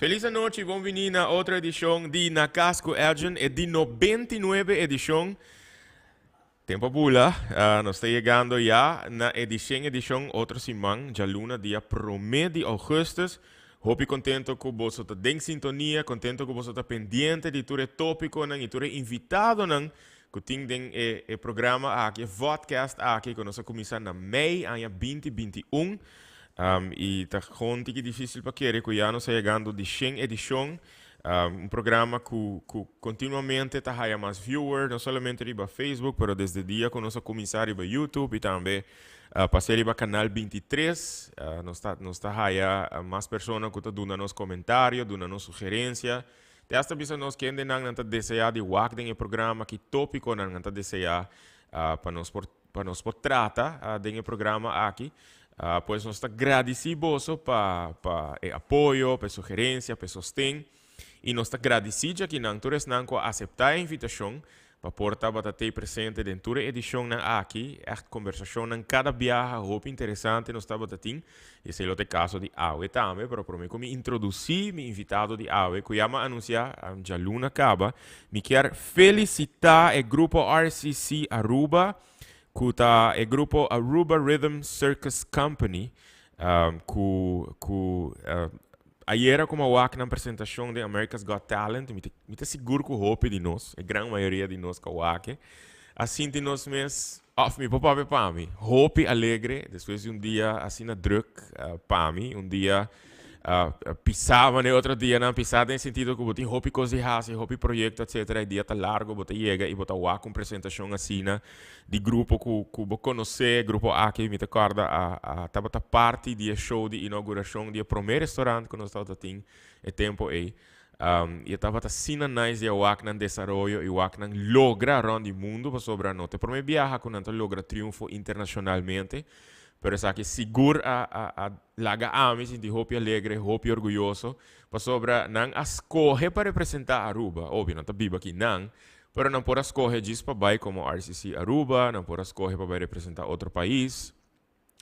Feliz anochi, bon bini na otro edicion di Na Cas cu Edjean, e di 99 edicion. Tempo a bula, nos ta yegando ya na e di 100 edicion otro siman, djaluna dia prome di augustus. Hopi contento cu boso ta den sintonia, contento cu boso ta pendiente di tur e topiconan y tur e invitadonan cu tin den e programa aki, e vodcast aki cu nos a cuminsa na mei aña 2021. Y ta gewoon tiki dificil pa kere cu ya nos ta yegando di 100 edicion. Un programa cu continuamente ta haya mas viewer, no solamente riba Facebook, pero desde dia cu nos a cuminsa riba YouTube y tambe pasa riba Canal 23, nos ta haya mas persona cu ta duna nos comentario, duna nos sugerencia. Te hasta bisa nos kende nan ta desea di wak den e programa, ki topico nan ta desea pa nos por trata den e programa aki. Pues nos ta gradici boso pa e apoyo, pa sugerencia, pa sosten. Y nos ta gradici aki nan tur esnan cu a acepta e invitacion pa por tabata presente den tur edicion nan aki. Echt conversacion nan cada biaha hopi interesante nos tabata tin. Esey ta e caso di awe tambe, pero prome cu mi introduci mi invitado di awe, cu ya m'a anuncia djaluna caba, mi kier felicita e grupo RCC Aruba, cu ta e grupo Aruba Rhythm Circus Company, cu ayera cu m'a wak nan presentacion di America's Got Talent, mi ta sigur cu hopi di nos, e gran mayoria di nos cu a wak e, a sinti nos mes, of mi por pa mi, hopi alegre, despues di un dia asina druk pa mi, un dia pisa, ne otro dia nan pisa den sentido cu bo tin hopi cos di haci, hopi proyecto, etc. E dia ta largo, bo ta yega y bo ta wak un presentacion asina di grupo cu bo conoce, grupo aki, mi ta corda a tabata parti di e show di inauguracion di e prome restaurant cu nos tabata tin e tempo ey. Y tabata asina nice di wak nan desaroyo y wak nan logra rond di mundo pasobra no ta e prome biaha cu nan ta logra triunfo internacionalmente. Pero esaki sigur a laga ami sinti hopi alegre, hopi orguyoso pasobra nan a scoge pa representa Aruba. Obvio, nan ta biba aki nan, pero nan por a scoge djis pa bay como RCC Aruba, nan por a scoge pa bay representa otro pais,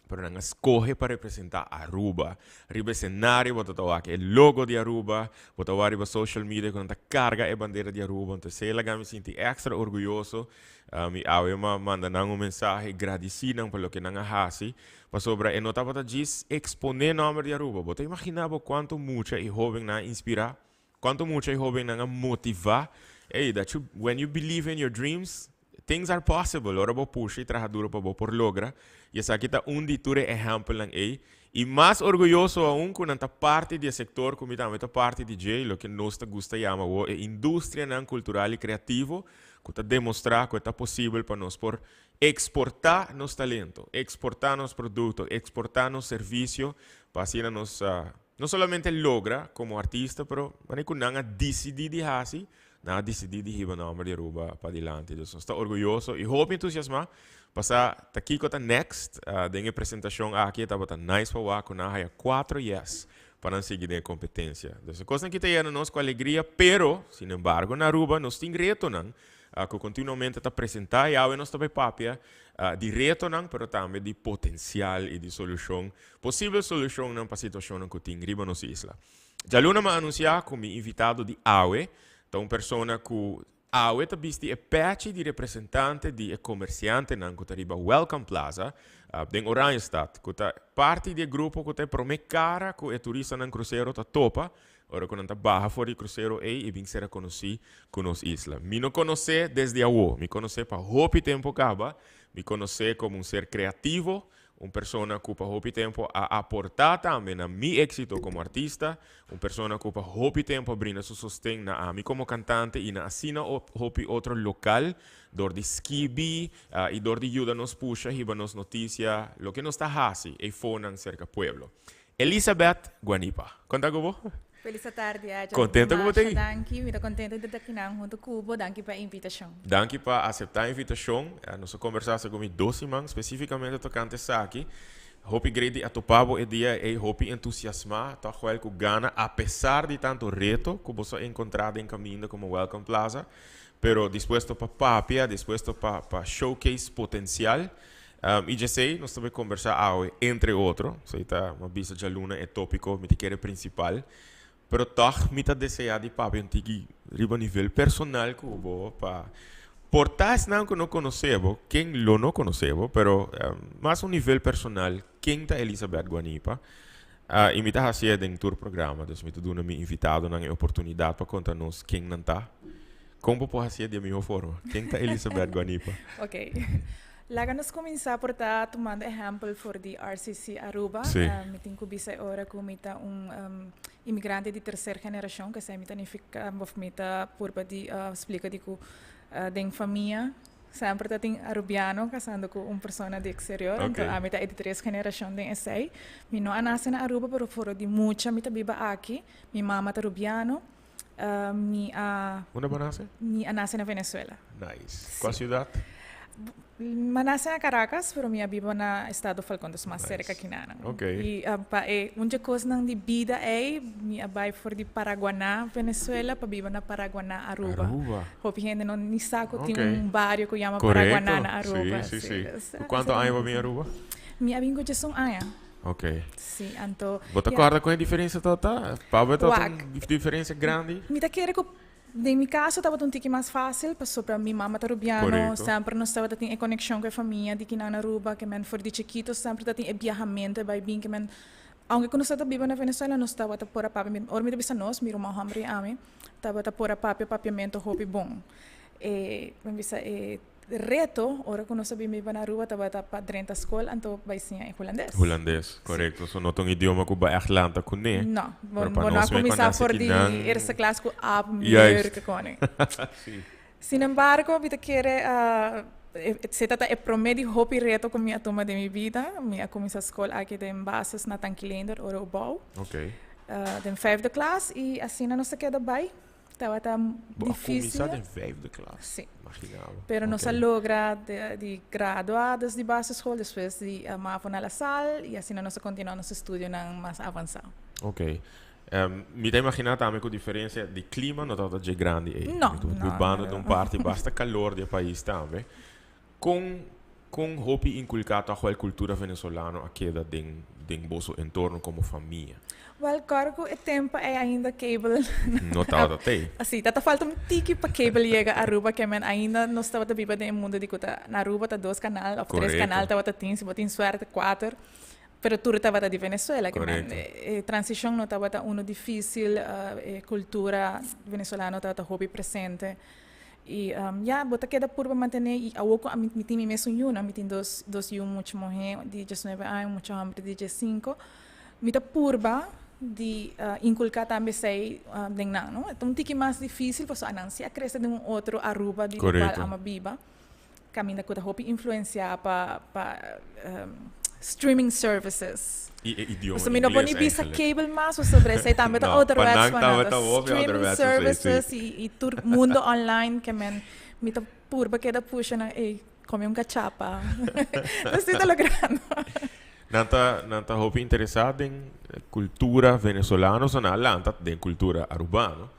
pero nan a scoge pa representa Aruba. Riba escenario, bo ta wak e logo di Aruba, bo ta riba social media cu nan ta carga e bandera di Aruba. Anto, esey a laga mi sinti extra orguyoso. Y awe m'a manda nan un mensahe gradici nan pa loke nan a haci. Pasobra e no tabata djis expone nomber di Aruba. Bo ta imagina bo cuanto mucha y hoben nan a inspira, cuanto mucha y hoben nan a motiva. Hey, when you believe in your dreams, things are possible. Ora bo push y traha duro pa bo por logra. Y esaki ta un di tur ehempel nan ey. Y mas orguyoso aun cu nan ta parti di e sector cu mi tambe ta parti di dje, loke nos ta gusta yama e industria nan cultural y creativo, cu ta demostra cu ta posibel pa nos por exporta nos talento, exporta nos producto, exporta nos servicio, pa asina nos no solamente logra como artista, pero manera cu nan a dicidi di haci, nan a dicidi di hiba nomber di Aruba pa dilanti. Dus nos ta orguyoso y hopi entusiasma. Pasa ta kico ta next den e presentacion aki tabata nice pa wak cu nan haya cuatro yes pa nan sigui den competencia. Dus e cos nan kita yena nos cu alegria, pero, sin embargo, na Aruba nos tin retonan cu continuamente ta presenta y awe nos ta bay papia di retonan, pero tambe di potencial y di solucion, posibel solucionnan pa situacionnan cu tin riba nos isla. Djaluna m'a anuncia cu mi invitado di awe ta un persona cu awe ta bisti e pechi di representante di e comerciantenan cu ta riba Welcome Plaza den Oranjestad, cu ta parti di e grupo cu ta e prome cara cu e turistanan crucero ta topa ora cu nan ta baha for di crucero ey y bin ser conoci cu nos isla. Mi no conoce desde awo, mi conoce pa hopi tempo caba, mi conoce como un ser creativo, un persona cu pa hopi tempo a aporta tambe na mi exito como artista, un persona cu pa hopi tempo a brinda su sosten na ami como cantante y na asina hopi otro local, door di skibi y door di yuda nos pusha, hiba nos noticia, loke nos ta haci, eyfonan cerca pueblo. Elizabeth Guanipa. Con ta cu bo? Feliz tardi, Aja. Contento cu bo ta? Danki, mi ta contento di ta aki hunto cu bo. Danki pa e invitacion. Danki pa acepta e invitacion. Nos a conversa cu mi 2 siman specificamente tocante esaki. Hopi great di a topa bo e dia ey, hopi entusiasma, toch wel cu gana a pesar di tanto reto cu bo a encontra den caminda como Welcome Plaza, pero dispuesto pa papia, dispuesto pa showcase potencial. Y ya esey, nos ta bay conversa awe, entre otro, esey ta, m'a bisa djaluna e topico, mi ta kere principal. Pero toch mi ta desea di papia un tiki riba nivel personal cu bo pa por ta esnan cu no conoce bo, ken lo no conoce bo, pero mas un nivel personal, ken ta Elizabeth Guanipa? Y mi ta hacié den tur programa, dus mi ta duna mi invitadonan e oportunidad pa conta nos ken nan ta. Con bo por hacié di e miho forma? Ken ta Elizabeth Guanipa? Ok. Laga nos cuminsa por ta tumando ehempel for di RCC Aruba. Mi tin cu bisa e ora cu mi ta un inmigrante di tercer generacion, cu esey mi ta nifica of mi ta purba di splica di cu den famia semper ta tin Arubiano casando cu un persona di exterior. Anto ami ta e di tres generacion den esey. Mi no a nace na Aruba, pero for di mucha mi ta biba aki. Mi mama ta Arubiano. Mi a. Unda bo nace? Mi a nace na Venezuela. Nice. Cua ciudad? Mi a nace na Caracas, pero mi a biba na estado Falcón, dus mas cerca kinan. Okay. Y pa e un dje cosnan di bida ey, mi a bay for di Paraguaná, Venezuela, pa biba na Paraguaná, Aruba. Aruba. Hopi hende no ni sa cu tin un bario cu yama Paraguaná na Aruba. Sí, sí, sí. Cu cuanto aña bo a bin Aruba? Mi a bin cu djesun aña. Ok. Sí, anto. Bo ta kòrda kon e diferensia tabata? Pa bo tabata un diferensia grandi? Mi ta kere ku den mi kaso tabata un tiki mas fásil pasobra mi mama ta rubiano, semper nos tabata tin e konekshon ku e famia di kinan na Aruba, ke men for di chikito semper ta tin e biahamentu e bai bin ke men aunke ku nos tabata biba na Venezuela nos tabata por a papia, ora mi ta bisa nos, mi ruman hòmber i ami tabata por a papia papiamentu hopi bon. E mi bisa e Reto, ora ku nos a bin biba na Aruba tabata pa drenta skol anto bai siña e hulandes. Hulandes, korekto. So no ta un idioma ku bo ègt lanta kuné. No, bo bo no a kuminsá for di eerste klas ku a meur kone. Si. Sin embargo, mi ta kere esei ta e promé di hopi reto ku mi a tuma den mi bida. Mi a kuminsá skol aki den basis na Tanki Leendert ora Ubou. Den vijfde klas i asina nos a keda bai. Tabata Bo a difícil. kuminsá den vijfde klas? Sí. Imaginá bo. Pero nos a logra di gradua des di basisschool, despues di mavo na La Salle y asina nos a continua nos estudionan mas avansa. Ok. Mi ta imaginá tambe ku diferensia di klima no tabata dje grandi ei. No, no, no. Bibando den un parti basta kalor di e pais tambe. Kon kon hopi inkulká tòg wèl kultura venezolano a keda den den boso entorno komo famia? Wèl, kòrda ku e tempu ei ainda cable No tabata tei. Si, ta ta falta un tiki pa cable yega Aruba, ke men ainda nos tabata biba den e mundu di ku ta na Aruba ta dos kanal òf tres kanal tabata tin, si bo tin suerte kuater, pero tur tabata di Venezuela, ke men e transishon no tabata unu difísil, e kultura venezolano tabata hopi presente. Y ya, bo ta keda purba mantené y awor cu ami mi tin mi mesun yunan, mi tin dos dos yu mucha muhé di diesnuebe aña, un mucha homber di diescinco, mi ta purba di inculca tambe esey den nan, no. E ta un tiki mas dificil pasobra anan si a crece den un otro Aruba di locual ama biba, caminda cu ta hopi influencia pa pa streaming services. Y e idioma Pasobra mi no por ni ingles bisa eigenlijk. cable mas pasobra esey tambe ta No, pa ouderwets nan pa nan. tabata hopi Streaming ouderwets esey, sí. services y y tur mundo online ke men mi ta purba keda pusha nan ey come un cachapa. Nos si ta logrando. Nan ta nan ta hopi interesa den cultura venezolano, so nan a lanta den cultura arubano,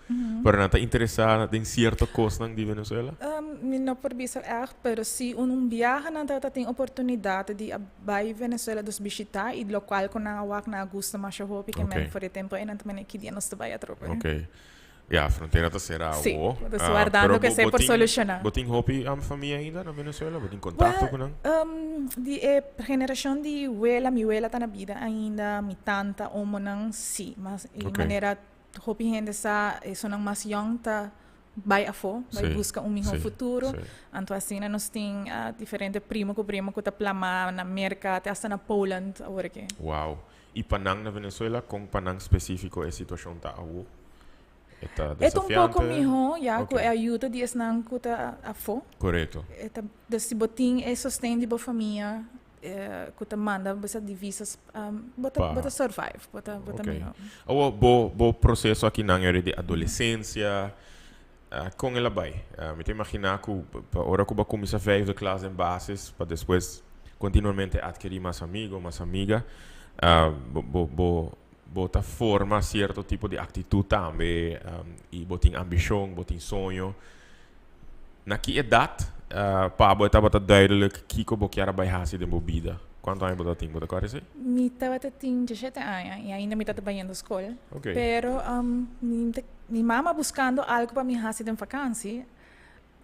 pero nan ta interesa den cierto cosnan di Venezuela? Mi no por bisa echt, pero si un un biaha nan tabata tin oportunidad di a bay Venezuela dus bishita y locual cu nan a wak nan a gusta masha hopi ke men for e tempo ey nan ta mene ki dia nos ta bay atrobe. Okay. Ya, frontera ta será Sí, awo. bo ta wardando Pero ku esei bo por tin, solushoná. bo tin hopi famia ainda na Venezuela? Bo tin kontakto Well, ku nan? di e generashon di wela, mi wela ta na bida ainda, mi tanta, omonan, sí. Mas e manera hopi hende sa, esunnan mas yòn ta bai afó, bai buska un mihó futuro. Anto asina nos tin diferente primo ku prima ku ta plamá na Merka, te asta na Poland awor aki. Wow. I pa nan na Venezuela, kon pa nan spesífiko e situashon ta awo? E ta E ta un poko desafiante? mihó ya ku Oké. e ayuda di esnan ku ta afó. Korekto. E ta, dus si bo tin e sosten di bo famia ku ta manda bo sa divisas, bo ta, bo ta Pa. survive, bo ta, bo ta Oké. mihó. Awo, bo, bo proseso akinan eri di adolesensia, kon el a bai? Mi ta imaginá ku pa ora ku bo a kuminsá vijfde klas den basis, pa despues kontinuamente atkerí mas amigo, mas amiga, bo, bo, bo, bo ta forma sierto tipo di aktitut tambe, i bo tin ambishon, bo tin soño. Na ki edat pa bo e tabata duidelijk kiko bo kier a bai hasi den bo bida? Kuantu aña bo tabatin? Bo ta kòrda esei? Mi tabata tin diesshete aña i ainda mi tabata bayendo skol. Pero mi mi mama buskando algu pa mi hasi den vakansi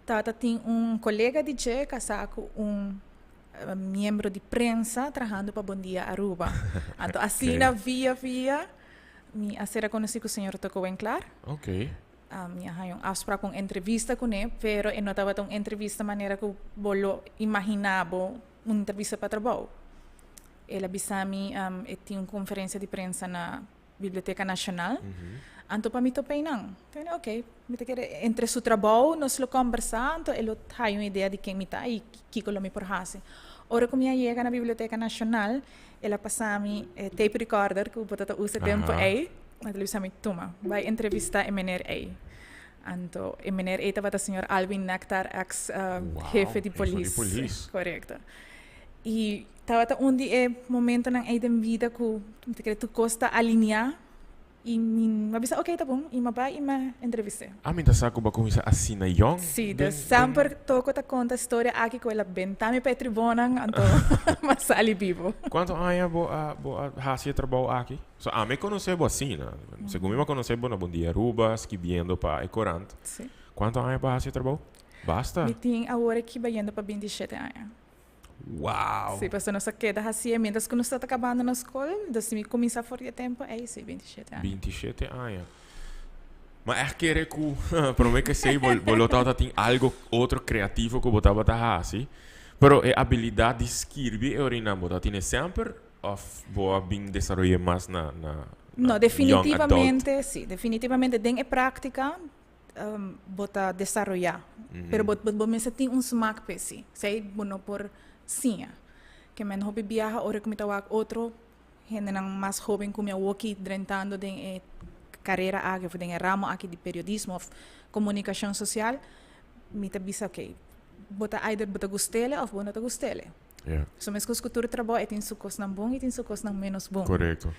tabata tin un kolega di dje kasá ku un miembro di prensa trahando pa Bon Dia Aruba. Anto asina via via mi a sera konosí ku señor Toko Winklaar. Mi a haña un afspraak pa un entrevista kuné, pero e no tabata un entrevista manera ku bo lo imaginá bo un entrevista pa trabou. El a bisa mi e tin un konferensia di prensa na Biblioteka Nashonal, anto pa mi topa einan. Mi di ok, mi ta kere entre su trabou nos lo kòmbersá, anto e lo haña un idea di ken mi ta i kiko lo mi por hasi. Ora ku mi a yega na Biblioteka Nashonal, El a pasa mi e tape recorder ku bo ta ta usa e tempu ei. El a bisa mi, Tuma, bai entrevistá e meneer ei. Anto e meneer ei tabata señor Alwin Nectar, eks hefe di polis. Korekto. I tabata un di e momentonan ei den bida ku mi ta kere tur kos ta alineá. I mi a bisa, ok, ta bon. I mi a bai i mi a entrevist'é. Ah, mi ta sa ku bo a kuminsá asina yòn. Sí, dus semper Toko ta konta storia aki ku el a benta mi pa e tribonnan, anto mi a sali bibu. Kuantu aña bo a bo a hasi e trabou aki? So, ami a konosé bo asina. Segun mi, mi a konosé bo na Bon Dia Aruba, skibiendo pa e korant. Sí. Kuantu aña bo a hasi e trabou? Basta. Mi tin awor aki bayendo pa 27 aña. Wow! Sí, pasobra nos a keda hasié mientras ku nos tabata kabando na skol, dus mi kuminsá for di e tempu ei, sí, 27 aña. 27 aña. Ma ègt kere ku promé ku esei bo bo lo tabata tin algo otro kreativo ku bo tabata hasi, pero e abilidat di skirbi e orinan bo ta tine semper òf bo a bin desaroy'é mas na na No, na young adult? definitivamente sí, definitivamente den e práktika bo ta desaroyá. Pero bo bo mester tin un smak p'e si. Esei bo no por siña. Ke men hopi biaha ora ku mi ta wak otro hendenan mas hóben ku mi awoki drentando den e karera aki òf den e ramo aki di periodismo òf komunikashon sosial, mi ta bisa okey, bo ta eider bo ta gust'ele òf bo no ta gust'ele. So meskos ku tur trabou e tin su kosnan bon i tin su kosnan ménos bon. Korekto.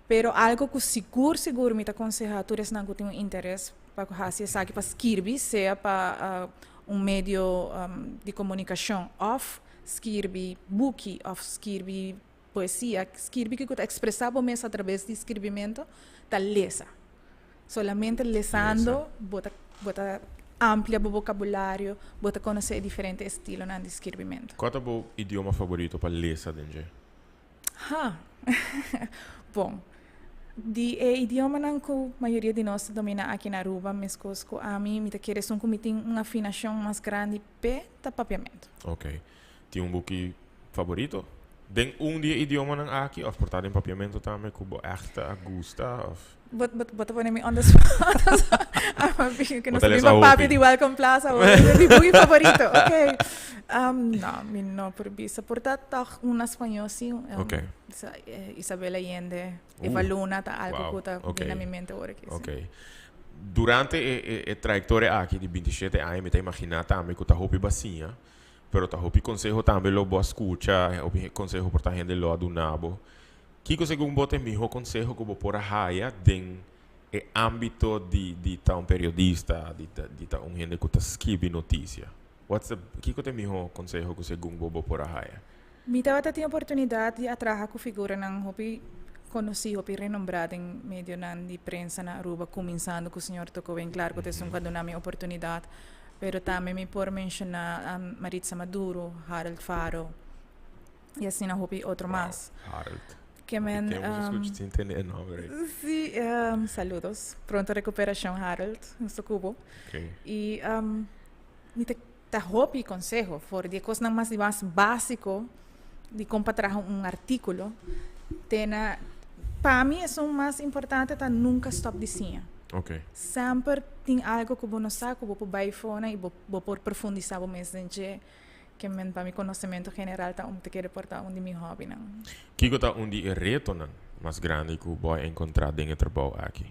Pero algo ku sigur sigur mi ta konsehá tur esnan ku tin un interes pa hasi esaki pa skirbi, sea pa un medio di komunikashon òf skirbi buki òf skirbi poesia, skirbi kiko ta ekspresá bo mes atrabes di skirbimentu, ta lesa. Solamente lesando bo ta bo ta amplia bo vocabulario, bo ta conoce e diferente estilonan di skirbimento. Cua ta bo idioma favorito pa lesa den dje? Ha! Bon, di e idiomanan cu mayoria di nos ta domina aki na Aruba, mescos cu ami, mi ta kere esun cu mi tin un afinacion mas grandi p'e ta Papiamento. Ok. Tin un buki favorito den un di e idiomanan aki of por ta den Papiamento tambe cu bo echt a gusta of? Bo bo bo ta pone mi on the spot. Que Bo nos ta ta lesa bin pa papia hopi. di Welcome Plaza awor. Mi buki favorito. Ok. No, mi no por bisa. Por ta tog un na spañó si. Ok. Isabel Allende, Eva Luna ta algo Wow, cu ta ok. bin na mi mente awor aki, si. Ok. Durante e e e trayectoria aki di 27 aña mi ta imagina tambe cu ta hopi basiña. Pero ta hopi conseho tambe lo bo a scucha, hopi conseho por ta hende lo a duna bo. Kico segun bo ta e miho conseho cu bo por a haya den e ambito di di ta un periodista, di ta di ta un hende cu ta skibi noticia? What's the, kico ta e miho conseho cu segun bo bo por a haya? Mi tabata tin oportunidad di a traha cu figuranan hopi conoci, hopi renombra den medionan di prensa na Aruba, cuminsando cu señor Toko Winklaar cu ta esun cu a duna mi oportunidad. Pero tambe mi por menciona Maritza Maduro, Harold Faro y asina hopi otro mas. Wow, Harold. Ke men, Hopi tempo sin scucha sin tende e nomber ey. Sí, saludos. Pronto recuperacion, Harold. Nos ta cu bo. Okay. Y mi ta ta hopi conseho for di e cosnan mas di mas basico di con pa traha un articulo te na pa mi esun mas importante ta nunca stop di siña. Okay. Semper tin algo cu bo no sa cu bo por bay fona y bo bo por profundisa bo mes den dje ke men pa mi conocemento general ta un ta kere por ta un di mi hobbynan. Kico ta un di e retonan mas grandi cu bo a encontra den e trabou aki?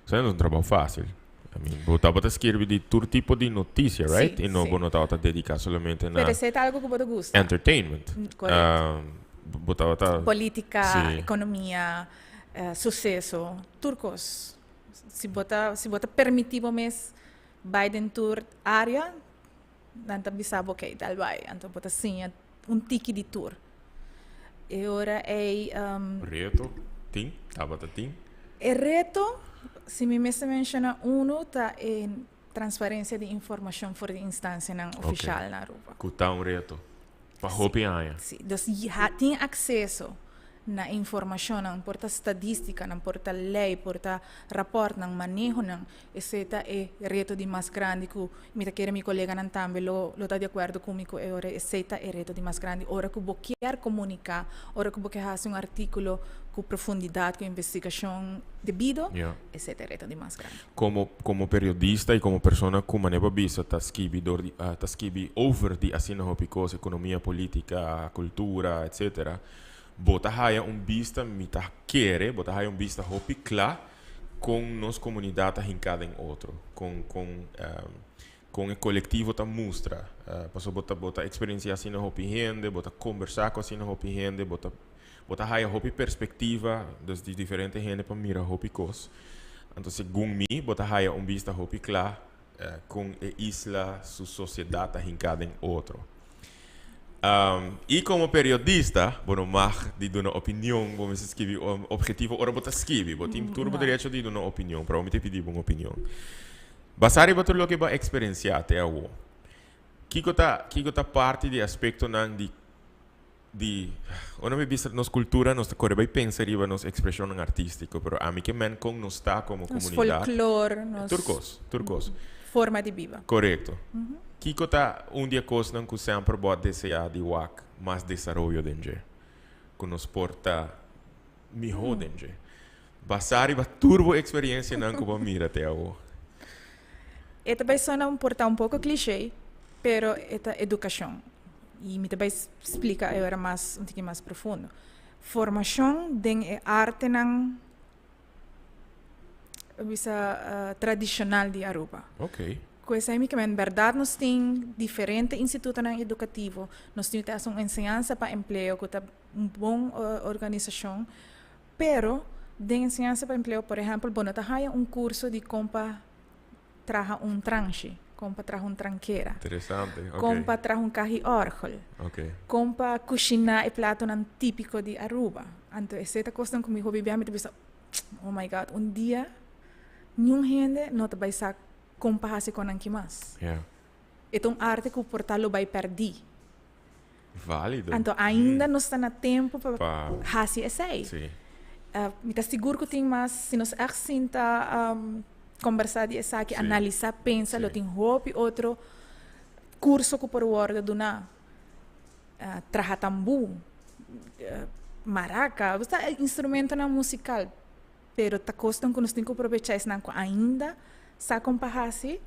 Esei no ta un trabou fácil. I mean, bo tabata skirbi di tur tipo di noticia, right? Sí, I no sí. bo no tabata dedica solamente na Pero esei ta algo cu bo ta gusta. entertainment. Correcto. Bo tabata Politica, Sí. economia, suceso, tur cos. Si bo ta, si bo ta permiti bo mes bai den tur area, nan ta bisa bo, ok, dal bai. Anto bo ta siña un tiki di tur. E ora ei. Reto tin? Tabata tin? E reto, si mi mester menciona uno, ta e transparencia di informacion for di instancianan oficial na Aruba. Cu ta un reto pa hopi aña. Si, dus tin acceso na informacionnan, por ta stadisticanan, por ta ley, por ta raportnan, manehonan. Esey ta e reto di mas grandi cu mi ta kere mi coleganan tambe lo lo ta di acuerdo cu mi cu e ora esey ta e reto di mas grandi. Ora cu bo kier comunica, ora cu bo kier haci un articulo cu profundidad, cu investigacion debido, esey ta e reto di mas grandi. Como como periodista y como persona cu manera bo a bisa ta skibi dor di ta skibi over di asina hopi cos, economia, politica, cultura, etcetera, bo ta haya un bista, mi ta kere, bo ta haya un bista hopi cla kon nos komunidat ta hinká den otro, kon kon kon e kolektivo ta mustra. Pasobra bo ta bo ta eksperensiá asina hopi hende, bo ta kombersá ku asina hopi hende, bo ta bo ta haya hopi perspektiva, dus di diferente hende pa mira hopi kos. Anto segun mi bo ta haya un bista hopi kla kon e isla su sosiedat ta hinká den otro. I komo periodista bo no mag di duna opinion, bo mester skibi objetivo ora bo ta skibi. Bo tin tur bo derecho di duna opinion, pero bo mi ta pidi bo un opinion. Basá riba tur loke bo a eksperensiá te awo, kiko ta kiko ta parti di aspektonan di di ora mi bisa nos kultura nos ta kore bai pensa riba nos ekspreshonnan artístiko, pero ami ke men kon nos ta komo Nos komunidat. folklor, nos Tur kos, tur kos. forma di biba. Korekto. Kiko ta un di e kosnan ku semper bo a deseá di wak mas desaroyo den dje? Ku nos por ta mihó den dje? Basá riba tur bo eksperensianan ku bo a mira te awo. E ta bai sona un por ta un poko cliché, pero e ta edukashon. I mi ta bai splika e ora mas un tiki mas profundo. Formashon den e artenan bisa tradishonal di Aruba. Ku esei mi ke men bèrdat nos tin diferente institutonan edukativo, nos tin ta hasi un enseñansa pa empleo ku ta un bon organisashon, pero den enseñansa pa empleo por ehèmpel bo no ta haya un kurso di kon pa traha un transhi, kon pa traha un trankera. Interesante, ok. Kon pa traha un kahi òrgel. Ok. Kon pa kushiná e platonan típiko di Aruba. Anto esei ta kosnan ku mi hopi bia mi ta bisa, oh my God, un dia niun hende no ta bai sa kon pa hasi konan ki mas. Ja. E ta un arte ku por ta lo bai pèrdí. Válido. Anto ainda nos ta na tempu pa hasi esei. Sí. Mi ta sigur ku tin mas, si nos ègt sinta kombersá di esaki, analisá, pensa, lo tin hopi otro kurso ku por wòrdu duná. Traha tambú, maraka, instrumentonan musikal. Pero ta kosnan ku nos tin ku probechá esnan ku ainda sa kon pa hasi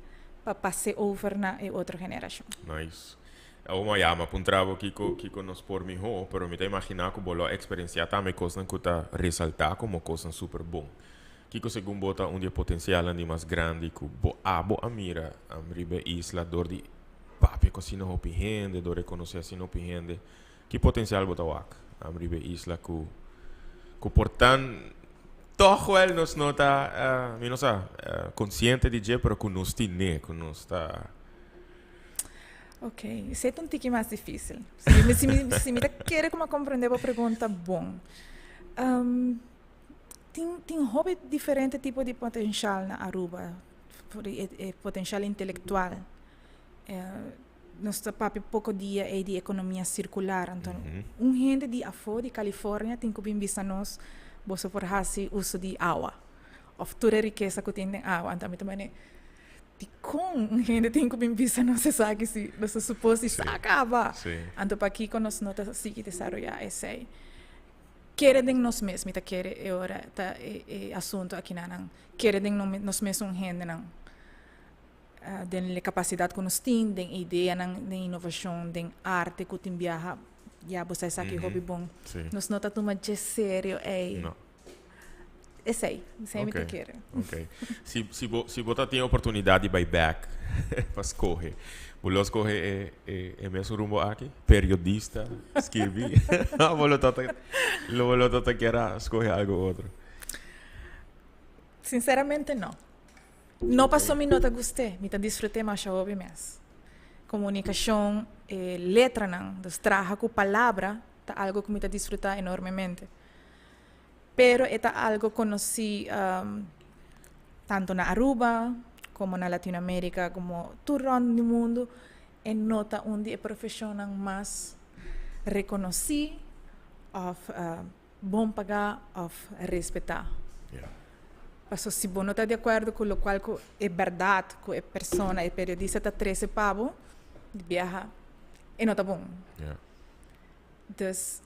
pa pas'é over na e otro generashon. Nice. Awor mi a yama puntra bo kiko kiko nos por mihó, pero mi ta imaginá ku bo lo a eksperensiá tambe kosnan ku ta resaltá komo kosnan super bon. Kiko segun bo ta un di e potensialnan di mas grandi ku bo abo a mira riba e isla dor di papia ku asina hopi hende, dor rekonosé asina hopi hende? Ki potencial bo ta wak riba e isla cu cu por tan toch wel nos no ta mi no sa consciente di dje pero cu nos tine cu nos ta. Ok, esey ta un tiki mas dificil. Si mi si mi si mi ta kere cu mi a comprende bo pregunta bon. Tin tin hopi diferente tipo di potencial na Aruba, e potencial intelectual. Nos ta papia poko dia ei di ekonomia sirkular. Anto un hende di afó di California tin ku bin bisa nos, boso por hasi uso di awa òf tur e rikesa ku tin den awa. Anto ami ta mane, dikon un hende tin ku bin bisa nos esaki si nos ta supos di sa kaba? Anto pakiko nos no ta sigui desaroyá esei? Kere den nos mes, mi ta kere e ora ta e asuntu akinanan. Kere den nos mes un hendenan. Den e kapasidat ku nos tin, den e ideanan, den inovashon, den arte ku tin biaha, ya bo sa esaki hopi bon. Nos no ta tuma dje serio ei. No. Esei, esei mi ta kere. Ok. Si, si bo, si bo ta tin oportunidat di bai bèk pa skohe, bo lo skohe e, e, e mesun rumbo aki? Periodista, skirbi? Of bo lo ta ta, lo bo lo ta ta kier a skohe algu otro? Sinseramente no. No paso mi no ta gust'é, mi ta disfrut'é masha hopi mes. Komunikashon, e letranan, dus traha ku palabra. Ta algo cu mi ta disfruta enormemente. Pero e ta algo conoci tanto na Aruba como na Latinoamerica como tur rond di mundo e no ta un di e profesionnan mas reconoci of bon paga of respeta. Paso si bo no ta di acuerdo cu locual cu e berdad cu e persona, e periodista ta trece pa bo, di biaha e no ta bon. Dus,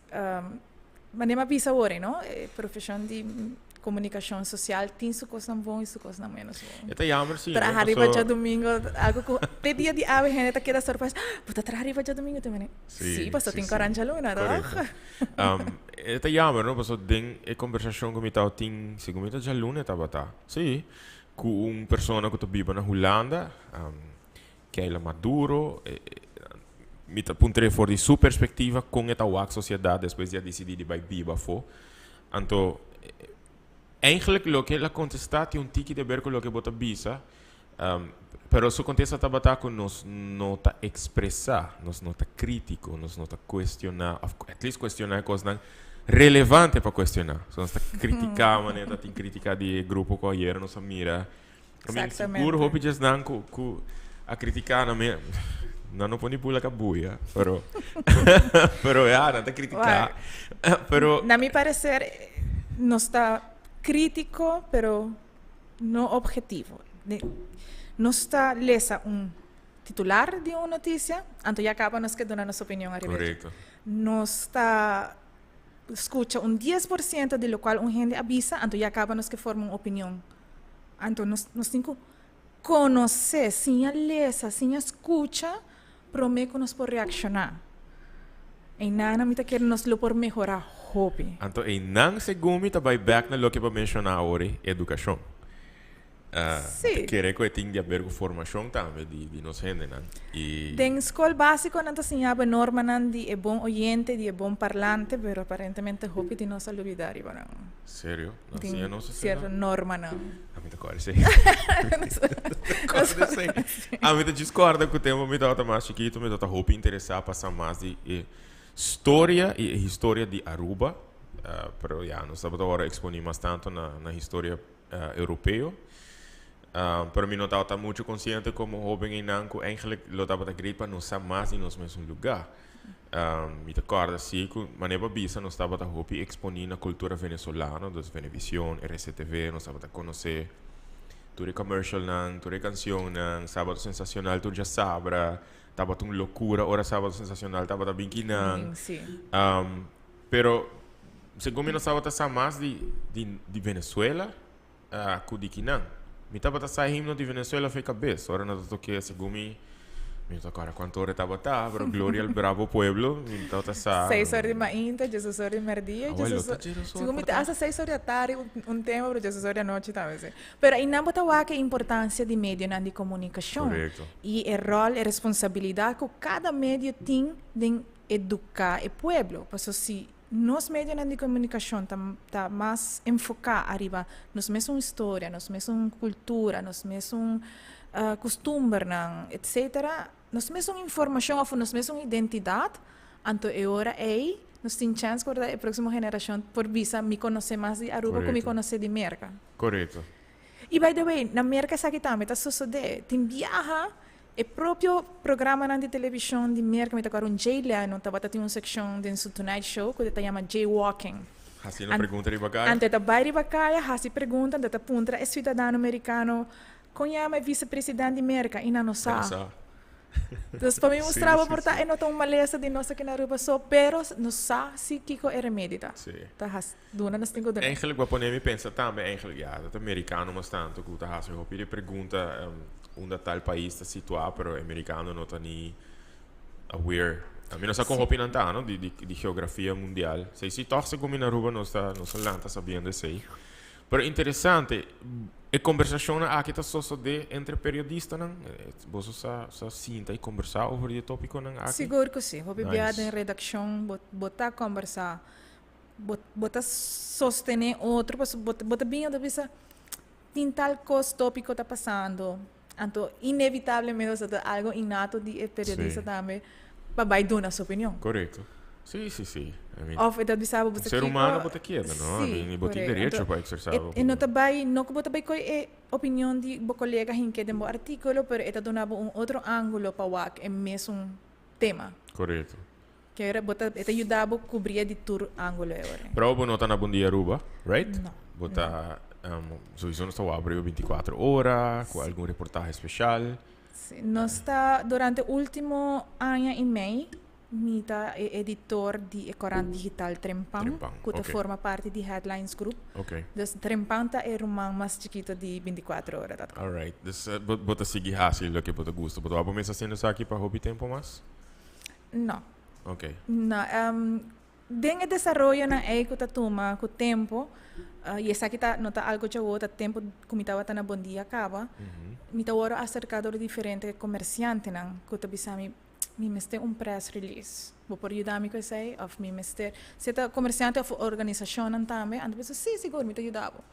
manera mi a bisa awor, no? E profesion di comunicacion social tin su cosnan bon y su cosnan menos bon. E ta jammer si, no? Traha riba djadomingo, algo cu te dia di awe hende ta keda sorpres, bo ta traha riba djadomingo? Ta mene, si, pasobra tin coran djaluna, toch? E ta jammer, no? Pasobra den e conversacion cu mi tabatin, segun mi ta djaluna e tabata, si, cu un persona cu ta biba na Hulanda, Keila Maduro, Mi ta puntr'é for di su perspectiva con e ta wak sociedad despues di a dicidi di bay biba afo. Anto, eigenlijk loke el a contesta tin un tiki di haber cu loke bo ta bisa, pero su contesta tabata cu nos no ta expresa, nos no ta critico, nos no ta cuestiona, of at least cuestiona e cosnan relevante pa cuestiona. So nos ta critica manera ta tin critica di e grupo cu ayer nos a mira. Exactamente. Sigur hopi djesnan ku ku a kritiká nan me nan no por ni bula kabuya, pero pero ya nan ta kritiká. Pero Na mi parecer nos ta krítiko pero no objetivo. Nos ta lesa un titular di un notisia, anto ya kaba nos ke duna nos opinion ariba dje. Korekto. Nos ta skucha un 10% di lokual un hende a bisa, anto ya kaba nos ke forma un opinion. Anto nos nos tin ku konosé, siña lesa, siña skucha promé ku nos por reakshoná. Einan mi ta kere nos lo por mehorá hopi. Anto einan segun mi ta bai bèk na loke bo a menshoná awor, edukashon. Sí. Ta kere ku e tin di haber ku formashon tambe di di nos hendenan i. Den skol básiko nan ta siña bo e normanan di e bon oyente, di e bon parlante, pero aparentemente hopi di nos a lubidá riba nan. Serio? Nan Tin siña nos asina? cierto normanan. Ami ta kòrda esei. Kòrda esei. Ami ta djis kòrda ku tempu mi tabata mas chikitu mi tabata hopi interesá pa sa mas di e storia i e historia di Aruba. Pero ya, nos tabata wòrdu eksponí mas tantu na na historia europeo. Pero mi no tabata muchu konsiente komo hóben einan ku eigenlijk lo tabata great pa nos sa mas di nos mesun lugá. Mi ta kòrda si ku manera bo a bisa nos tabata hopi eksponí na kultura venezolano, dus Venevision, RCTV, nos tabata konosé tur e commercialnan, tur e kansionnan, Sábado Sensacional tur djasabra, tabata un lokura ora Sábado Sensacional tabata bin kinan. Pero segun mi nos tabata sa mas di di di Venezuela ku di kinan. Mi tabata sa e himno di Venezuela for e kabes. Ora nan ta tok'é segun mi, mi no ta kòrda kuantu ora e tabata, pero Gloria al bravo pueblo, mi tabata sa. Seis ora di mainta, diesdos ora di merdia, Awel, lo diesdos ta diesdos ora segun mi por ta ta. hasta seis ora di atardi un tempu, pero diesdos ora di anochi tambe si. Pero einan bo ta wak e importansia di medionan di komunikashon Korekto. i e ròl, e responsabilidat ku kada medio tin den eduká e pueblo. Paso si nos medionan di komunikashon ta ta mas enfoká ariba nos mesun historia, nos mesun kultura, nos mesun kustumbernan, etsetera, nos mesun informashon òf nos mesun identidat, anto e ora ei nos tin chèns ku e próksimo generashon por bisa mi konosé mas di Aruba ku mi konosé di Merka. Korekto. I by the way, na Merka esaki tambe ta sosodé. Tin biaha E propio programanan di televishon di Merka, mi ta kòrda un Jay Leno tabata tin un sekshon den su Tonight Show ku e ta yama Jaywalking. Hasiendo pregunta riba kaya. Anto e ta bai riba kaya hasi pregunta, anto e ta puntra e siudadano merikano kon yama e visepresident di Merka i nan no sa. Nan no sa. Dus pa mi mustra bo por ta e no ta un malesa di nos aki na Aruba so, pero nos sa si kiko e remedi ta. Ta hasi, duna nos tin ku duna. Eigenlijk bo a pone mi pensa tambe, eigenlijk ya, ta merikano mas tantu ku ta hasi hopi di pregunta. Unda tal pais ta situá, pero e merikano no ta ni aware. Mi no sa kon hopi nan ta, no, di, di, di geografia mundial. Sei si tòg segun mi na Aruba nos ta, nos a lanta sabiendo esei. Pero interesante, e kombersashonnan aki ta sosodé entre periodistanan? Boso sa, sa sinta i kombersá over di e tópikonan aki? Sigur ku si. Hopi bia Nice. den redakshon bo, bo ta kombersá. Bo, bo ta sostené otro pasobra bo, bo ta bin anto bisa, Tin tal kos tópiko ta pasando, anto inevitablemente osea ta algo innato di e periodista tambe pa bai duna su opinion. Korekto. Si. I mean, Of e ta bisa bo ser humano bo ta keda, no? I mean, bo tin derecho pa exersa bo E no ta bay, no cu bo ta bay coy e opinion di bo colega hinke den bo articulo, pero e ta duna bo un otro angulo pa wak e mesun tema. Correcto. Kere bo ta, e ta yuda bo cubri di tur angulo e ora. Pero bo no ta na Bon Dia Aruba, right? No. Bo ta, sowieso nos ta wak abriu 24 ora, cu algun reportahe special. Si, nos ta, durante ultimo aña y mei, mi ta e editor di e corant digital Trempan, Trempan, cu ta forma parti di Headlines Group. Dus Trempan ta e ruman mas chikito di 24 ora dot com. Alright. Dus bo ta sigui haci loke bo ta gusta. Bo ta wak bo mes haciendo esaki pa hopi tempo mas? No. No. Den e desaroyonan ei cu ta tuma cu tempo, y esaki ta no ta algo djawo, ta tempo cu mi tabata na Bon Dia caba, mi ta worde acerca door diferente comerciantenan cu ta bisa mi, mi mester un press release, bo por yuda mi cu esei? Of mi mester, si ta comerciante of organisacionnan tambe, anto bisa, si, sigur, mi ta yuda bo.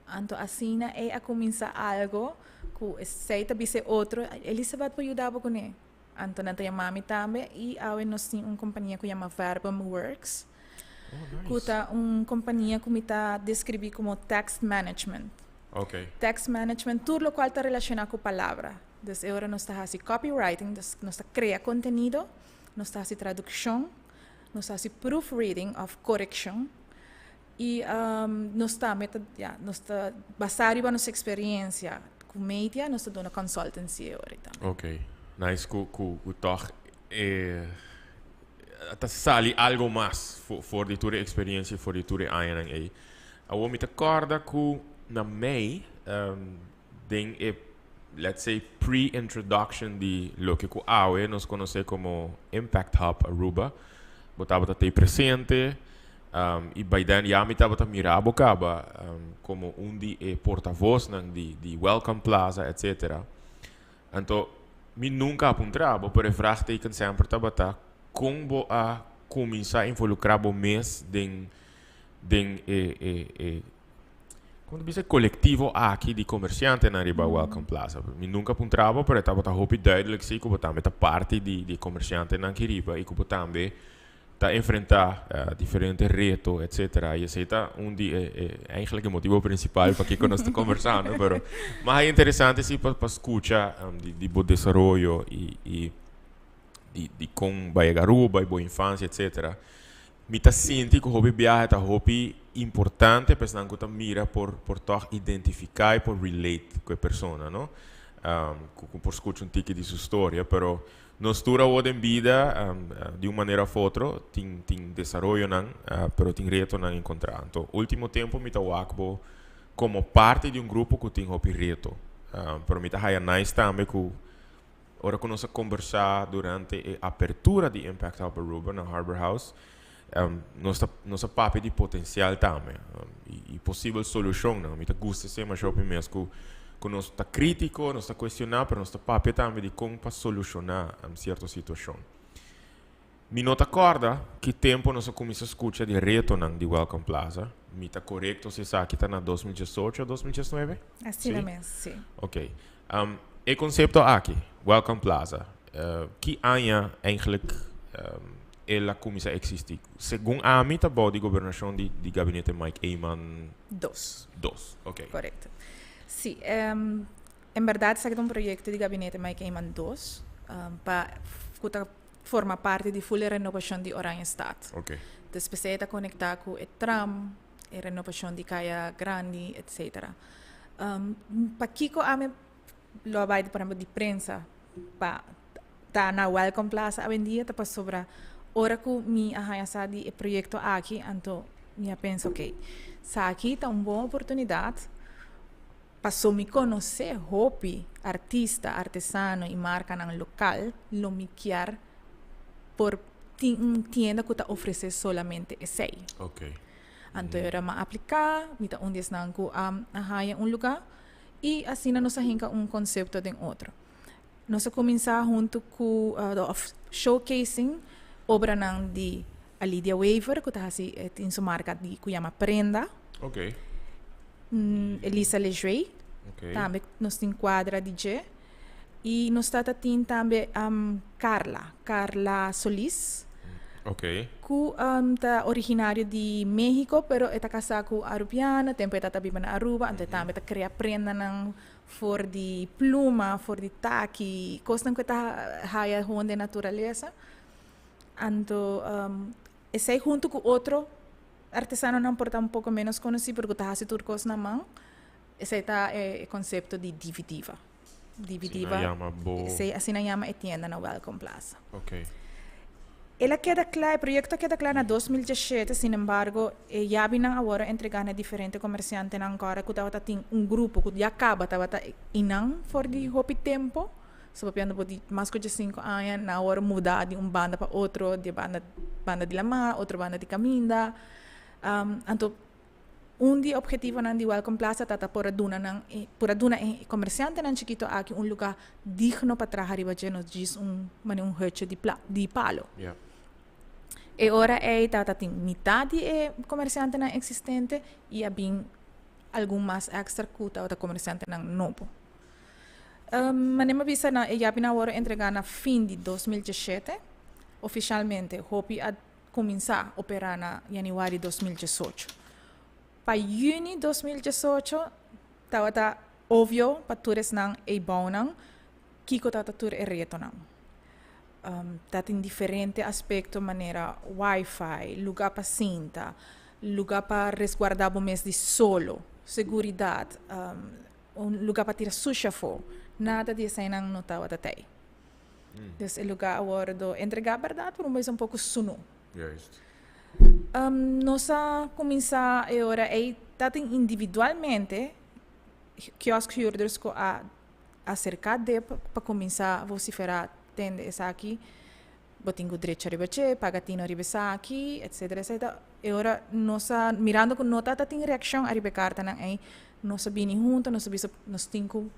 Anto asina ei a cuminsa algo cu esei ta bisa e otro, Elizabeth por yuda bo cune. Anto nan ta yama mi tambe y awe nos tin un compania cu yama Verbum Works. Oh, nice. Cu ta un compania cu mi ta describi como text management. Text management, tur locual ta relaciona cu palabra. Dus e ora nos ta haci copywriting, dus nos ta crea contenido, nos ta haci traduccion, nos ta haci proofreading of correccion. Y nos tambe ta, ya, nos ta basa riba nos experiencia cu media, nos ta duna consultancy e ora tambe. Ok, nice cu toch e ta sali algo mas for di tur e experiencia y for di tur e añanan ey. Awor mi ta corda cu na mei den e let's say pre-introduction di loke cu awe nos conoce como Impact Hub Aruba, bo tabata tey presente y by then ya mi tabata mira bo caba como un di e portavoznan di Welcome Plaza etcetera. Anto mi nunca a puntra bo, pero e vraagteken semper tabata con bo a cuminsa involucra bo mes den e Como ta bisa e colectivo aki di comerciantenan riba Welcome Plaza. Mi nunca puntra bo, pero e tabata hopi duidelijk si cu bo tambe ta parti di e comerciantenan aki riba y cu bo tambe ta enfrenta diferente reto, etcetera. Y esey ta un di e, e, eigenlijk e motibo principal pakico nos ta conversando, pero mas interesante si pa scucha di bo desaroyo y y di con bo a yega Aruba y bo infancia, etcetera. Mi ta sinti ku hopi biaha ta hopi importante pa esnan ku ta mira por por tòg identifiká i por relate ku e persona, no? Ku por skucha un tiki di su storia, pero nos tur awor den bida di un manera òf otro tin tin desaroyonan, pero tin retonan enkontrá. Anto último tempu mi ta wak bo komo parti di un grupo ku tin hopi reto, pero mi ta haya nice tambe ku Ora ku nos a kombersá durante e apertura di Impact Hub Aruba na Harbor House, nos ta nos a papia di potensial tambe i posibel solushonnan. Mi ta gusta esei masha hopi mes ku ku nos ta krítiko, nos ta kuestioná, pero nos ta papia tambe di kon pa solushoná sierto situashon. Mi no ta kòrda ki tempu nos a kuminsá skucha di retonan di Welcome Plaza. Mi ta korekto si esaki ta na 2018 o 2019? Asina mes, si. Oké. E konsepto aki, Welcome Plaza, ki aña eigenlijk el a kuminsá eksistí? Segun ami ta bou di gobernashon di gabinete Mike Eman Dos. Dos, oké. Korekto. Si, en bèrdat esaki ta un proyekto di gabinete Mike Eman Dos pa ku ta forma parti di ful e renobashon di Oranjestad. Dus p'esei e ta konektá ku e tram, e renobashon di Kaya Grandi, etcetera. Pakiko ami lo a bai por ehempel di prensa pa ta na Welcome Plaza awendia ta pasobra ora ku mi a haña sa di e proyekto aki anto mi a pensa ok, esaki ta un bon oportunidat paso mi konosé hopi artista, artesano i markanan lokal lo mi kier por tin un tienda ku ta ofresé solamente esei. Anto e ora mi a apliká, mi ta un di esnan ku a haña un lugá i asina nos a hinka un konsepto den otro. Nos a kuminsá huntu ku òf showcasing obranan di Alidia Wever ku ta hasi tin su marka di ku yama Prenda. Elisa Lejuey tambe nos tin kuadra di dje i nos ta ta tin tambe Carla, Carla Solis. Ku ta originario di Mexico, pero e ta kasá ku Arubiana, tempu e ta biba na Aruba, anto e tambe ta krea prendanan for di pluma, for di taki, kosnan ku e ta haya gewoon den naturalesa. Anto esei huntu ku otro artesanonan por ta un poko menos konosí, pero ku ta hasi tur kos na man, esei ta e konsepto di Divi Diva. Divi Diva. Asina yama bo. Esei asina yama e tienda na Welcome Plaza. Ok. El a keda kla, e proyekto a keda kla na 2017, sin embargo, e yabinan awor a entregá na diferente komersiantenan kòrda ku tabata tin un grupo ku ya kaba tabata einan for di hopi tempu. So papiando bo di mas ku 5 aña, nan awor a muda di un banda pa otro, di e banda banda di lamá, otro banda di kaminda. Anto un di e obhetivonan di Welcome Plaza ta ta por a duna nan e por a duna e komersiantenan chikito aki un lugá digno pa traha riba dje, no djis un manera un hutje di pla di palo. E ora ei tabata tin mitá di e komersiantenan eksistente i a bin algun mas èkstra ku tabata komersiantenan nobo. Manera mi a bisa nan e yabinan a wòrdu entregá na fin di 2017. Ofishalmente hopi a kuminsá operá na yanüari 2018. Pa yüni 2018 tabata obvio pa tur esnan ei bounan kiko tabata tur e retonan. Ta tin diferente aspekto manera wifi, lugá pa sinta, lugá pa resguardá bo mes di solo, seguridat, un lugá pa tira sushi afó. Nada di eseinan no tabata tei. Dus e lugá a wòrdu entregá bèrdat, pero un bes un poko sunú. Juist. Nos a kuminsá e ora ei ta tin individualmente kioskhuurders ku a aserká dep pa kuminsá vosiferá tende esaki, bo tin ku drecha riba dje, paga tino riba esaki, etsetera etsetera. E ora nos a mirando ku no ta tin reakshon ariba e kartanan ei, nos a bini huntu, nos a bisa nos tin ku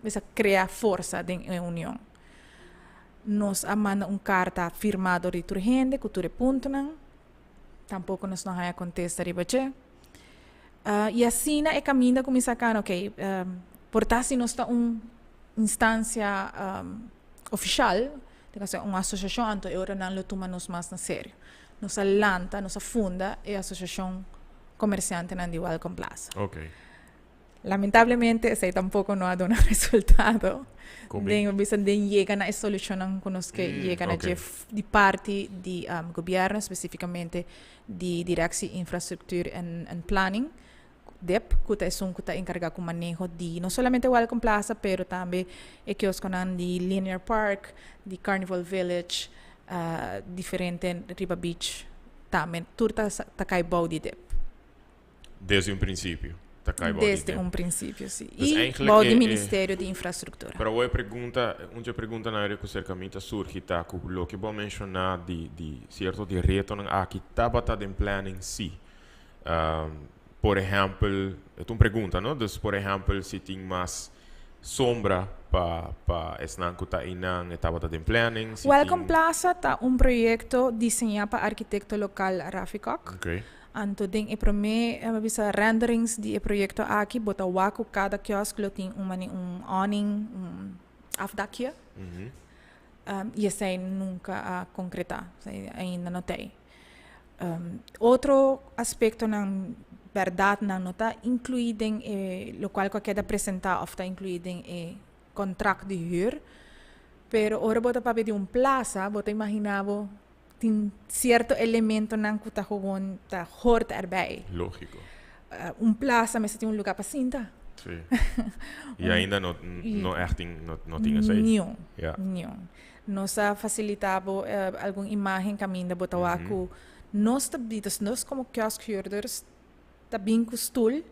bisa krea forsa den e union. Nos a manda un karta firmá dor di tur hende ku tur e puntonan, tampoko nos no haña kontesta riba dje. I asina e kaminda kuminsá kana, okey, por ta si nos ta un instansia ofishal, den caso un asosiashon, anto e ora nan lo tuma nos mas na serio. Nos a lanta, nos a funda e asosiashon komersiantenan di Welcome Plaza. Lamentablemente esei tampoko no a duna resultado. Den bisa den yega na e solushonnan ku nos ke yega na dje di parti di gobièrnu, spesifikamente di Directie Infrastructuur en Planning, dip, ku ta esun ku ta enkargá ku maneho di no solamente Welcome Plaza pero tambe e kioskonan di Linear Park, di Carnival Village, diferente riba beach tambe tur ta ta kai bou di dip. Desde un prinsipio ta kai bou di Desde dip. un prinsipio si. Dus I eigenlijk bou di e Ministerio di Infrastruktura. Pero awor e pregunta, un dje preguntanan ku serka mi ta surgi ta ku loke bo a menshoná di di sierto di retonan aki tabata den planning si. Por ehèmpel, e ta un pregunta no, dus por ehèmpel si tin mas sombra pa pa esnan ku ta einan e tabata den planning, si Welcome tin. Plaza ta un proyekto diseñá pa arkitekto lokal Rafi Kok. Anto den e promé mi a bisa renderings di e proyekto aki bo ta wak ku kada kiosk lo tin un mane un awning, un afdakje. I esei nunka a konkretá, esei ainda no ta ei. Otro aspektonan bèrdat nan no ta inkluí den e lokual ku a keda presentá òf ta inkluí den e kontrakt di hür, pero ora bo ta papia di un plasa bo ta imaginá bo tin sierto elementonan ku ta gewoon ta hort erbij. Lógiko. Un plasa mester tin un lugá pa sinta. Sí. I ainda no no ègt tin no tin esei. Niun. Niun. Nos a facilita bo algun imagen caminda bo ta wak cu nos ta bi, dus nos como kioskhuurders ta bin cu stoel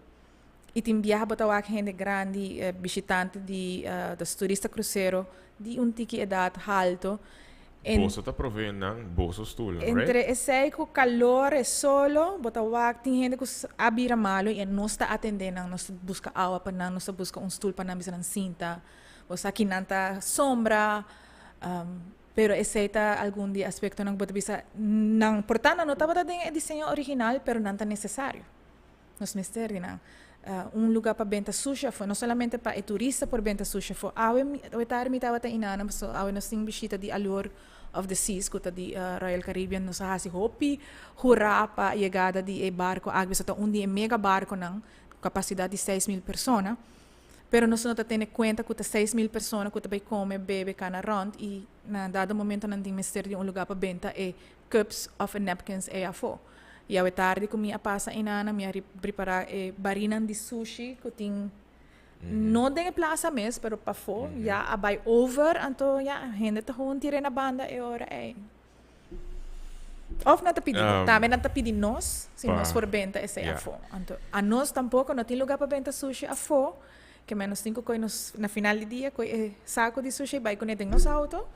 y tin biaha bo ta wak hende grandi, bishitante di, dus turista crucero di un tiki edad halto. Boso ta provee nan boso stoelnan, right? Entre esey cu calor e solo, bo ta wak tin hende cu a bira malo y nos ta atende nan, nos ta busca awa pa nan, nos ta busca un stoel pa nan bisa nan sinta. Bo sa ki nan ta sombra, pero esei ta algun di aspektonan ku bo ta bisa nan por ta nan no tabata den e diseño original, pero nan ta nesesario. Nos mester di nan. Un lugá pa benta sushi afó, no solamente pa e turista por benta sushi afó. Awe mi, awe tardi mi tabata inana, pasobra awe nos tin bishita di Alor. of the Seas ku ta di Royal Caribbean. Nos a hasi hopi hurá pa yegada di e barko aki pasobra ta un di e mega barkonan ku kapasidat di 6000 persona. Pero nos no ta tene kuenta ku ta 6000 persona ku ta bai kome, bebe, kana rònt i na dado momento nan tin mester di un lugá pa benta e cups òf e napkins ei afó. I awe tardi ku mi a pasa einana mi a ripará e barinan di sushi ku tin no den e plaza mes pero pafó ya a bai over anto ya hende ta gewoon tira na banda e ora ei. Of nan ta pidi tambe nan ta pidi nos si nos por benta esei afó. Anto anos tampoco no tin lugar pa benta sushi afó ke men nos tin ku koi nos na final di dia koi e sako di sushi bai kuné den nos auto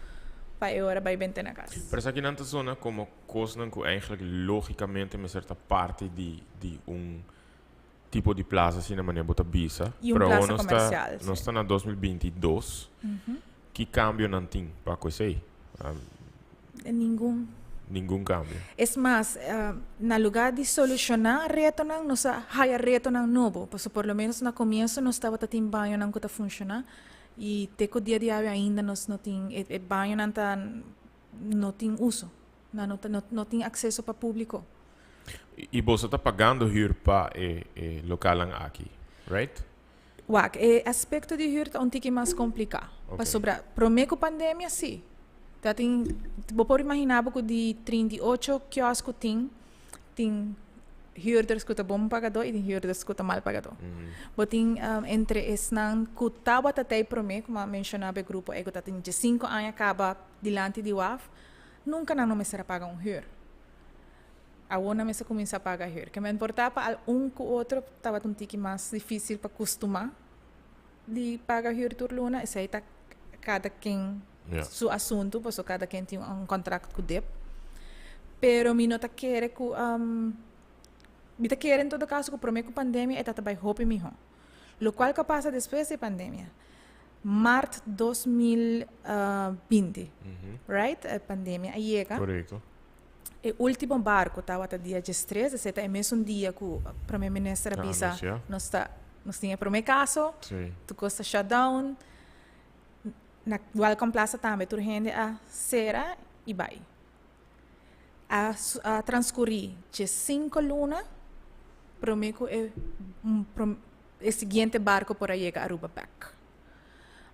pa e ora bai benta na kas. Pero esaki nan ta zona komo kosnan ku eigenlijk logikamente mester ta parti di di un tipo di plaza asina manera bo ta bisa. Y un Pero plaza nos ta, comercial, nos sí. ta na 2022. Ki cambio nan tin pa cu esey? Ningun. Ningun cambio. Es mas, na lugar di soluciona retonan, nos a haya retonan nobo. Pasobra por lo menos na comienzo nos tabata tin bañonan cu ta funciona y te cu dia di awe ainda nos no tin, e bañonan ta no tin uso. Nan no ta, no, no tin acceso pa publico. Y boso ta pagando huur pa e, e lokalnan aki, right? Wak, e aspecto di huur ta un tiki mas complica. Pasobra prome cu pandemia si. Ta tin, bo por imagina bo cu di 38 kiosk cu tin, tin huurders cu ta bon pagador y tin huurders cu ta mal pagador. Bo tin entre esnan cu tabata tey prome, como a menciona bo e grupo ey cu ta tin 15 aña caba dilanti di waf, Nunca nan no mester a paga un huur. Awor nan mester cuminsa paga huur. Ke men por ta pa al un cu otro tabata un tiki mas dificil pa custuma di paga huur tur luna. Esey ta cada ken su asunto, pasobra cada ken tin un contract cu dip. Pero mi no ta kere cu, mi ta kere en todo caso cu prome cu pandemia e ta ta bay hopi miho. Locual cu a pasa despues di e pandemia. Maart 2020, right? E pandemia a yega. Correcto. E ultimo barco tabata dia 13, esei ta e mesun dia cu Prome Minister a bisa nos ta, nos tin e prome caso, tur cos ta shut down. Na Welcome Plaza tambe tur hende a cera y bay. A a transcuri 15 luna prome cu e e siguiente barco por a yega Aruba bek.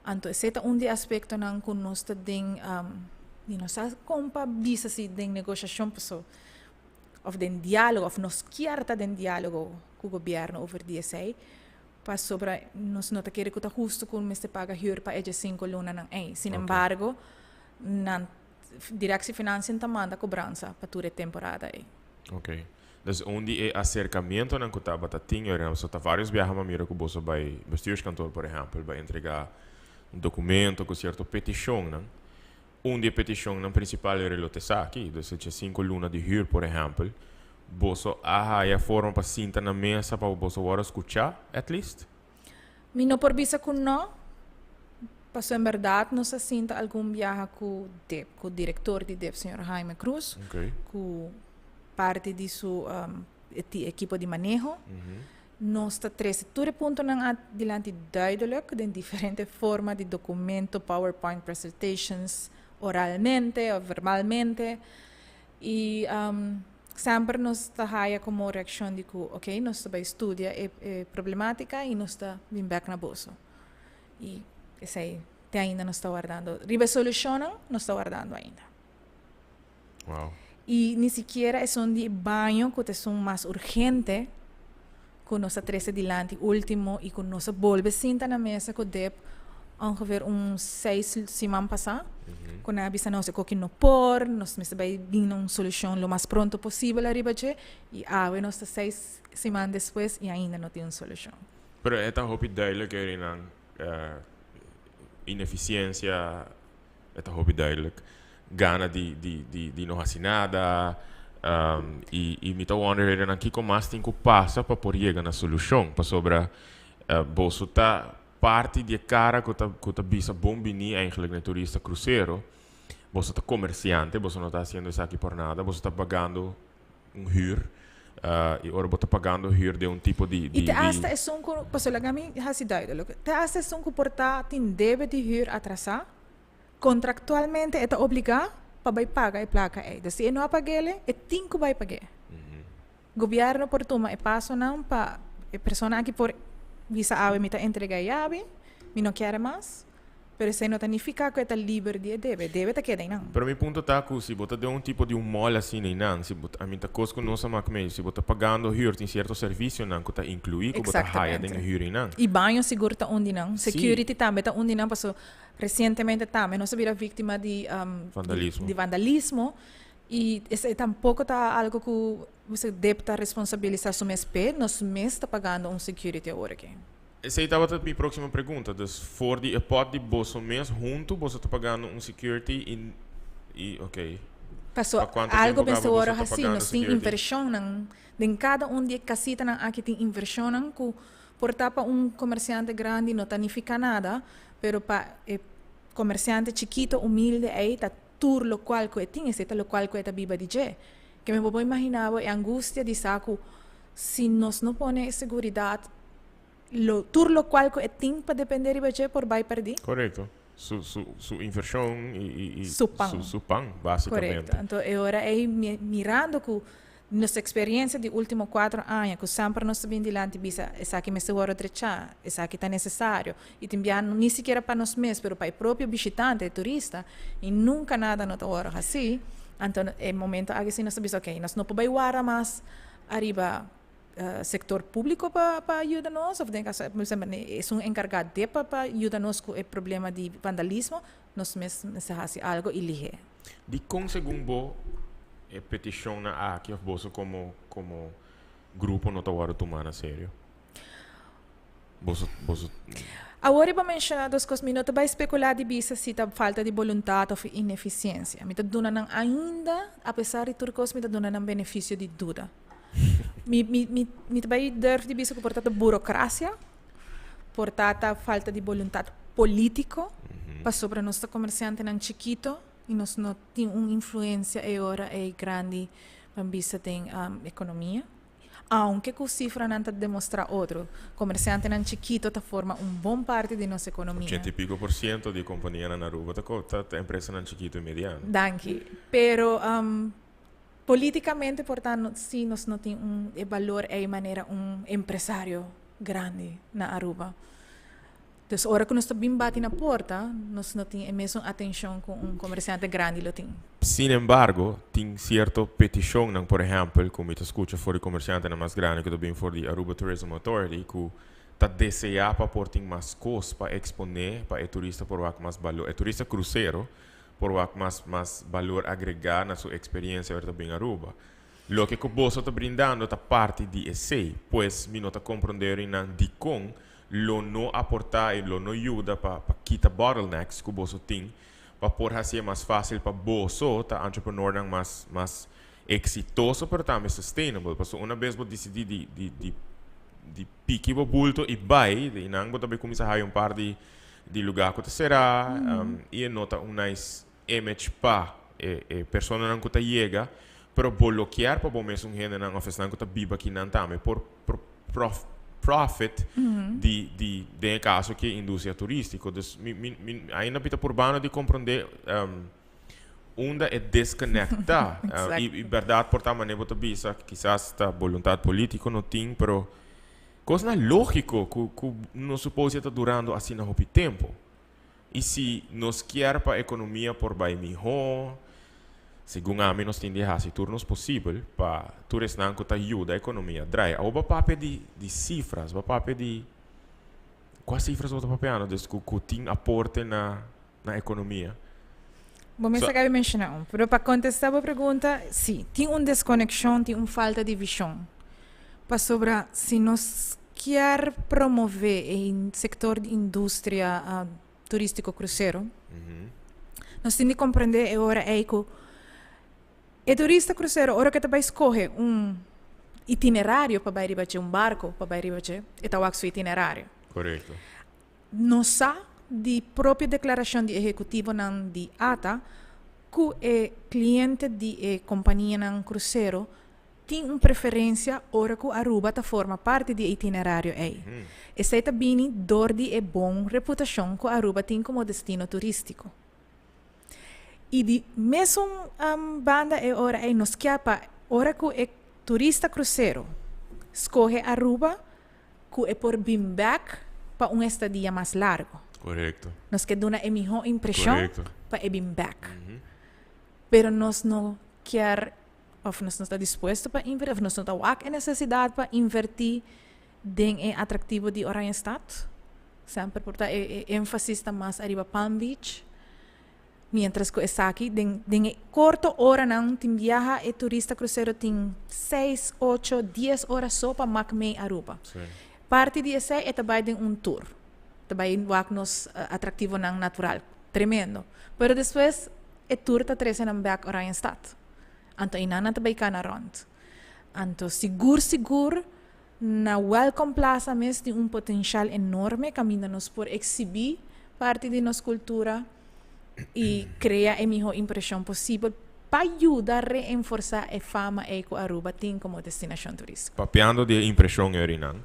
Anto esei ta un di e aspectonan cu nos ta den di nos sa con pa bisa si den negociacion paso of den dialogo of nos kier ta den dialogo cu gobierno over di esei pasobra nos no ta kere cu ta husto cu mester paga huur pa e 15 lunanan ei. Sin embargo nan Directie Financiën ta manda cobransa pa tur e temporada ei. Ok. Dus un di e acercamientonan cu tabata tin yo so ta varios biaha m'a mira cu boso bay bestuurskantoor por ehempel bay entrega un documento cu cierto peticionnan. Un di e peticionnan principal era lo ta esaki, dus e 5 luna di huur por ehempel. Boso a haya forma pa sinta na mesa pa boso worde scucha at least? Mi no por bisa cu no, pasobra en berdad nos a sinta algun biaha cu dip, cu director di dip, señor Jaime Cruz, cu parti di su ekipo di maneho. Nos ta trece tur e puntonan adilanti duidelijk den diferente forma di documento, PowerPoint presentations, oralmente of verbalmente. Y semper nos ta haya como reaccion di cu ok, nos ta bay studia e problematica y nos ta bin bek na boso. Y esey te ainda nos ta wardando. Riba e solucionnan nos ta wardando ainda. Y ni sikiera esun di baño cu ta esun mas urgente cu nos a trece dilanti ultimo y cu nos a bolbe sinta na mesa cu dep ongeveer un 6 siman pasa, cu nan a bisa nos e koki no por, nos mester bay bin na un solucion lo mas pronto posibel ariba dje y awe nos ta 6 siman despues y ainda no tin un solucion. Pero e ta hopi duidelijk Erinan, ineficiencia E ta hopi duidelijk. Gana di, di, di, di no hasi nada. I, i mi ta wonder herinan kiko mas tin ku pasa pa por yega na solushon. Pasobra boso ta parti di e kara ku ta, ku ta bisa bon bini eigenlijk na e turista krusero. Boso ta komersiante, boso no ta hasiendo esaki por nada. Boso ta pagando un huur. I ora bo ta pagando huur den un tipo di, di, I te di hasta esun ku, pasobra laga mi hasi duidelijk, te hasta esun ku por ta tin debe di huur atrasá, contractualmente e ta obligá. pa bay paga e placa ey. Dus si e no a pag'ele, e tin cu bay pag'e. Gobierno por tuma e pasonan pa e persona aki por bisa awe mi ta entrega e yabi, mi no kier mas, pero esey no ta nifica cu e ta liber di e debe. Debe ta keda eynan. Pero mi punto ta cu si bo ta den un tipo di un mall asina eynan, si bo ta, I mean ta cos cu nos a mak medio, si bo ta pagando huur tin cierto servicionan cu ta inclui cu bo ta haya den e huur eynan. Y baño sigur ta un di nan. Security tambe ta un di nan paso recientemente tambe nos a bira victima di Vandalismo. di vandalismo. Y esey tampoco ta algo cu mester deb ta responsabilisa su mes p'e, nos mes ta pagando un security awor aki. Esey tabata mi proximo pregunta, dus for di e pot di boso mes hunto boso ta pagando un security y y ok. Paso Pa cuanto algo tempo mester caba worde boso ta haci, pagando nos tin security? inversionnan, den cada un di e casitanan aki tin inversionnan cu por ta pa un comerciante grandi no ta nifica nada, pero pa e comerciante chikito humilde ey ta Tur lokual ku e tin, esei ta lokual ku e ta biba di dje. Ke mi bo por imaginá bo e angustia di sa ku si nos no pone e seguridat, lo tur lokual ku e tin pa dependé riba dje por bai pèrdí. Korekto. Su su su invershon i i i Su pan. su su pan, básikamente. Korekto. Anto e ora ei mi mirando ku nos experiencia di ultimo cuatro aña cu semper nos ta bin dilanti bisa esaki mester worde drecha, esaki ta necesario y tin bia ni sikiera pa nos mes pero pa e propio bishitante, e turista y nunca nada no ta worde haci, anto e momento aki si nos ta bisa ok nos no por bay warda mas ariba sector publico pa pa yuda nos of den caso esun encarga depa pa yuda nos cu e problema di vandalismo nos mes mester haci algo y lihe. Dikon segun bo e petishonnan aki òf boso komo komo grupo no ta wòrdu tumá na serio? Boso boso. Awor riba menshoná dos kos, mi no ta bai spekulá di bisa si ta falta di boluntat òf inefisiensia. Mi ta duna nan ainda, apesar di tur kos, mi ta duna nan benefisio di duda. Mi mi mi mi ta bai durf di bisa ku por ta ta burokrasia, por ta ta falta di boluntat polítiko, pasobra nos ta komersiantenan chikito i nos no tin un influensia e ora ei grandi pa bisa den ekonomia. Aunke ku sifranan ta demostrá otro, komersiantenan chikito ta forma un bon parti di nos ekonomia. Ochenta i piko por siento di kompanianan na Aruba ta ta empresanan chikito i mediano. Danki. Pero Políticamente por ta si nos no tin un e balor ey manera un empresario grandi na Aruba. Dus ora cu nos ta bin bati na porta, nos no tin e mesun atencion cu un comerciante grandi lo tin. Sin embargo, tin cierto peticionnan, por ehempel, cu mi ta scucha for di comerciantenan mas grandi cu ta bin for di Aruba Tourism Authority, cu ta desea pa por tin mas cos pa expone pa e turista por wak mas balor, e turista crucero por wak mas mas balor agregá na su eksperiencia ora ta bin Aruba. Loke ku boso ta brindando ta parti di esei, pues mi no ta komprondé rinan dikon lo no aportá i lo no yuda pa pa kita bottlenecks ku boso tin pa por hasié mas fásil pa boso ta entrepreneurnan mas mas eksitoso pero tambe sustainable. Pasobra una bes bo disidí di di di di piki bo bulto i bai, di nan bo ta bai kuminsá haya un par di di lugá ku ta será i e no ta un nice image pa e e personanan ku ta yega, pero bo lo kier pa bo mesun hendenan òf esnan ku ta biba akinan tambe por por prof profit di di den e kaso aki e industria turístiko. Dus mi mi mi ainda mi ta purbando di komprondé unda e disconnect ta. I i bèrdat por ta manera bo ta bisa kisas ta boluntat polítiko no tin pero Cosnan logico cu cu no supose ta durando asina hopi tempo. Y si nos kier pa economia por bay miho, segun ami nos tin di haci tur nos posibel pa tur esnan cu ta yuda economia draai. Awor bo papia di di cifras, bo papia di cua cifras bo ta papiando dus cu cu tin aporte na na economia? Bo mes a caba di menciona un, pero pa contesta bo pregunta, si, tin un desconexion, tin un falta di vision. Pasobra si nos kier promove e sector di industria turistico crucero, nos tin di comprende e ora ey cu e turista crucero ora cu e ta bay scoge un itinerario pa bay riba dje, un barco pa bay riba dje, e ta wak su itinerario. Correcto. Nos sa di propio declaracion di ehecutivonan di ata cu e cliente di e companianan crucero tin un preferencia ora cu Aruba ta forma parti di e itinerario ey. Esey ta bini dor di e bon reputacion cu Aruba tin como destino turistico. Y di mesun banda e ora ey nos kier pa ora cu e turista crucero scoge Aruba cu e por bin bek pa un estadia mas largo. Nos kier duna e miho impresion pa e bin bek. Pero nos no kier of nos no ta dispuesto pa inverti of nos no ta wak e necesidad pa inverti den e atractivo di Oranjestad. Semper por ta e enfasis ta mas ariba Palm Beach. Mientras cu esaki den den e corto oranan tin biaha e turista crucero tin seis, ocho, dies ora so pa mak mei Aruba. Parti di esey e ta bay den un tour. Ta bay wak nos atractivonan natural. Tremendo. Pero despues e tour ta trece nan bek Oranjestad. Anto einan nan ta bay cana rond. Anto sigur sigur na Welcome Plaza mes tin un potencial enorme caminda nos por exhibi parti di nos cultura y crea e miho impresion posibel pa yuda reenforsa e fama ey cu Aruba tin como destinacion turistico. Papiando di e impresion eyrinan,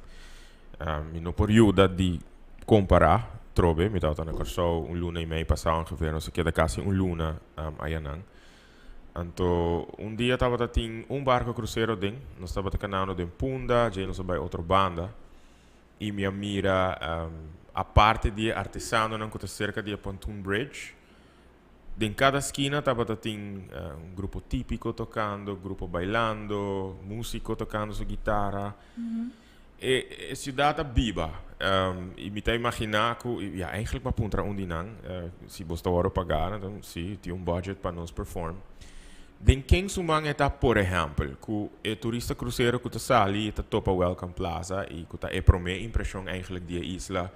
mi no por yuda di compara trobe, mi tabata na Corsou un luna y mei pasa ongeveer, nos a keda casi un luna ayanan. Anto un dia tabata tin un barco crucero den, nos tabata canando den Punda, djei nos a bay otro banda y mi a mira aparte di e artesanonan cu ta cerca di e pontoon bridge, den cada skina tabata tin un grupo tipico tocando, grupo bailando, musico tocando su guitara. E ciudad ta biba y mi ta imagina cu, ya eigenlijk mi a puntra un di nan si bos ta worde paga, nan ta si tin un budget pa nos perform. Den ken su man e ta por ehempel cu e turista crucero cu ta sali y ta topa Welcome Plaza y cu ta e prome impresion eigenlijk di e isla,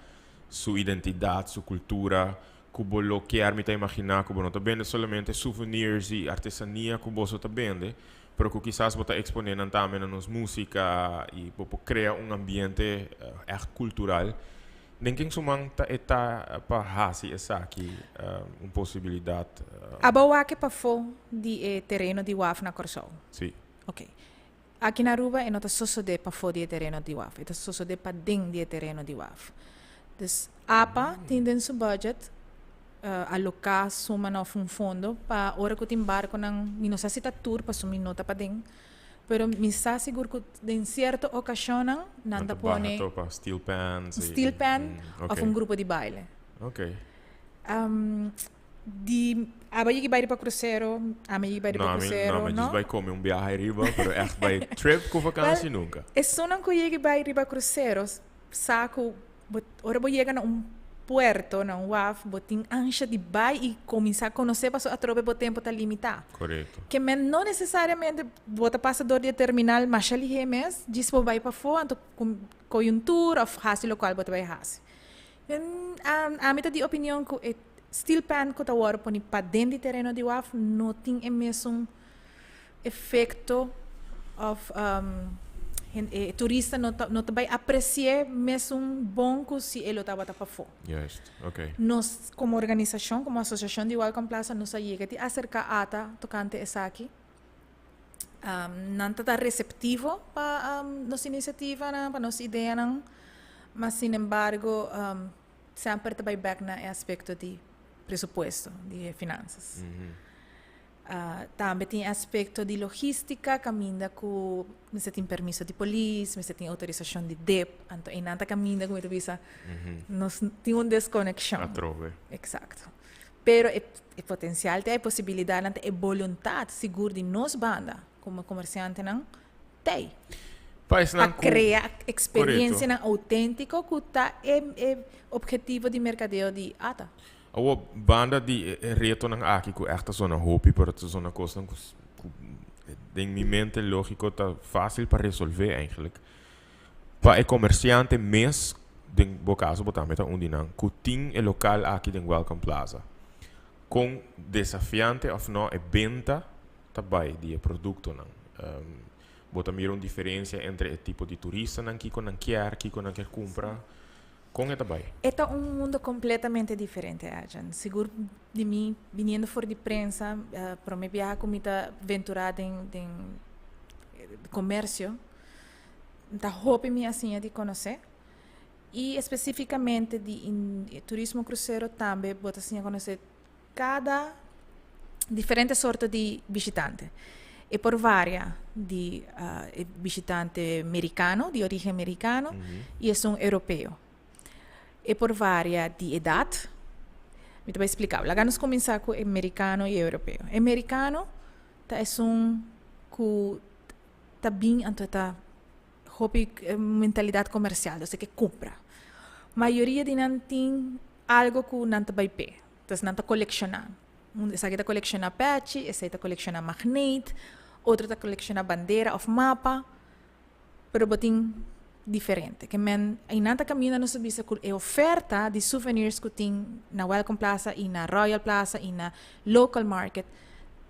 su identidad, su cultura, cu bo lo kier mi ta imagina cu bo no ta bende solamente souvenirs y artesania cu boso ta bende, pero cu kisas bo ta expone nan tambe na nos musica y bo por crea un ambiente echt cultural. Den ken su man ta e ta pa haci esaki un posibilidad? Abo wak e pafó di e tereno di waf na Kòrsou? Sí. Ok. Aki na Aruba e no ta sosodé pafó di e tereno di waf, e ta sosodé paden di e tereno di waf. Dus apa tin den su budget aloká suma òf un fondo pa ora ku tin barkonan, mi no sa si ta tur pasobra mi no ta paden, pero mi sa sigur ku den sierto okashonnan nan ta pone steel pans, steel pan òf un grupo di baile. Di aba yegi bai riba crucero, ami yegi bai riba No, ami, crucero, no, mi no? just bai come un biaha riba, pero echt bai trip cu vakantie Wel, nunca. esunnan cu yegi bai riba crucero sa cu bo, ora bo yega na un puerto, na un waf, bo tin ansha di bai y cuminsa conoce pasobra atrobe bo tempo ta limita. Ke men no necesariamente bo ta pasa door di e terminal masha lihe mes, djis bo bai pafo, anto coy un tour of haci locual bo ta bai haci. Ami ta di opinion cu e steel pan cu ta worde poni paden di tereno di waf no tin e mesun efecto of e turista no ta no ta bay aprecia mesun bon cu si e lo tabata pafo. Juist, ok. Nos como organisacion, como asociacion di Welcome Plaza nos a yega di acerca ata tocante esaki. Nan ta ta receptivo pa nos iniciativanan, pa nos ideanan, mas sin embargo semper ta bai bek na e aspecto di presupuesto, di e finanzas. Tambe tin e aspecto di logistica caminda cu mester tin permiso di polis, mester tin autorisacion di dip, anto einan ta caminda cu mi ta bisa nos tin un desconexion. Atrobe. Exacto. Pero e e potencial ta, e posibilidadnan ta, e boluntad sigur di nos banda como comerciantenan ta ei. Pa esnan Pa cu crea Correcto. experiencianan autentico cu ta e e objetivo di mercadeo di ata. Awor, banda di e e retonan aki cu echt ta zona hopi, pero ta zona cosnan cu cu den mi mente logico ta facil pa resolve eigenlijk. Pa e comerciante mes, den bo caso bo tambe ta un di nan, cu tin e local aki den Welcome Plaza. Con desafiante of no e benta ta bay di e productonan? Bo ta mira un diferencia entre e tipo di turistanan, kico nan kier, kico nan kier cumpra? Con e ta bay? E ta un mundo completamente diferente, Arjan. Sigur di mi, biniendo for di prensa, prome biaha cu mi ta ventura den den comercio, Ta hopi mi a siña di konosé i espesífikamente di turismo krusero tambe bo ta siña konosé kada Diferente sorto di bishitante. E por varia di e bishitante mericano, di origen mericano, y esun europeo. E por varia di edad. Mi ta bay splica. Laga nos cuminsa cu e mericano y e europeo. E mericano ta esun cu ta bin anto ta hopi mentalidad comercial, dus e ke cumpra. Mayoria di nan tin algo cu nan ta bay p'e, dus nan ta colecciona. Esaki ta colecciona pechi, esei ta colecciona magneet, otro ta colecciona bandera of mapa, pero bo tin diferente. Ke men einan ta caminda nos ta bisa cu e oferta di souvenirs cu tin na Welcome Plaza y na Royal Plaza y na local market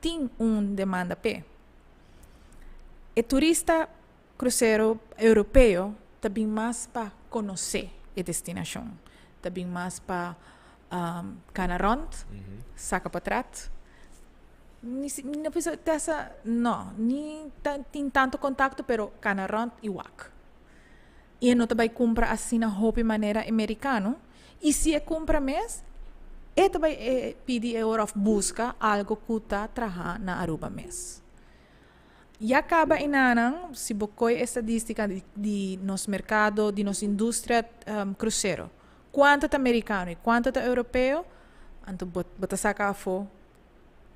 tin un demanda p'e. E turista crucero europeo ta bin mas pa conoce e destinacion, ta bin mas pa cana rond, saca potret. Ni si, mi no bisa tesa, no, ni ta tin tanto contacto pero cana rond y wak. Y e no ta bay cumpra asina hopi manera e mericano y si e cumpra mes e ta bay e pidi e ora of busca algo cu ta traha na Aruba mes. Ya caba enanan, si bo coy estadistica di di nos mercado, di nos industria crucero, cuanto ta mericano y cuanto ta europeo, anto bo bo ta saca afo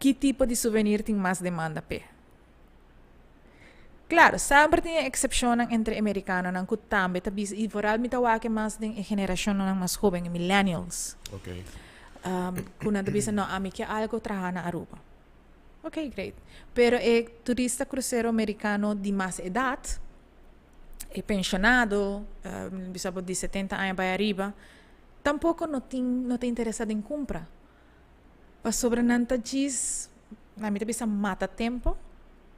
ki tipo di souvenir tin mas demanda p'e. Claro, semper tin e excepcionnan entre e mericanonan cu tambe ta bisa, y vooral mi ta wak e mas den e generacionnan mas hoben, e millennials. Cu nan ta bisa, no, ami ke algo traha na Aruba. Ok, great. Pero e turista crucero mericano di mas edad, e pensionado, bisa bo di 70 aña bai ariba, tampoco no tin, no ta interesa den cumpra. Pasobra nan ta djis, na mi ta bisa mata tempo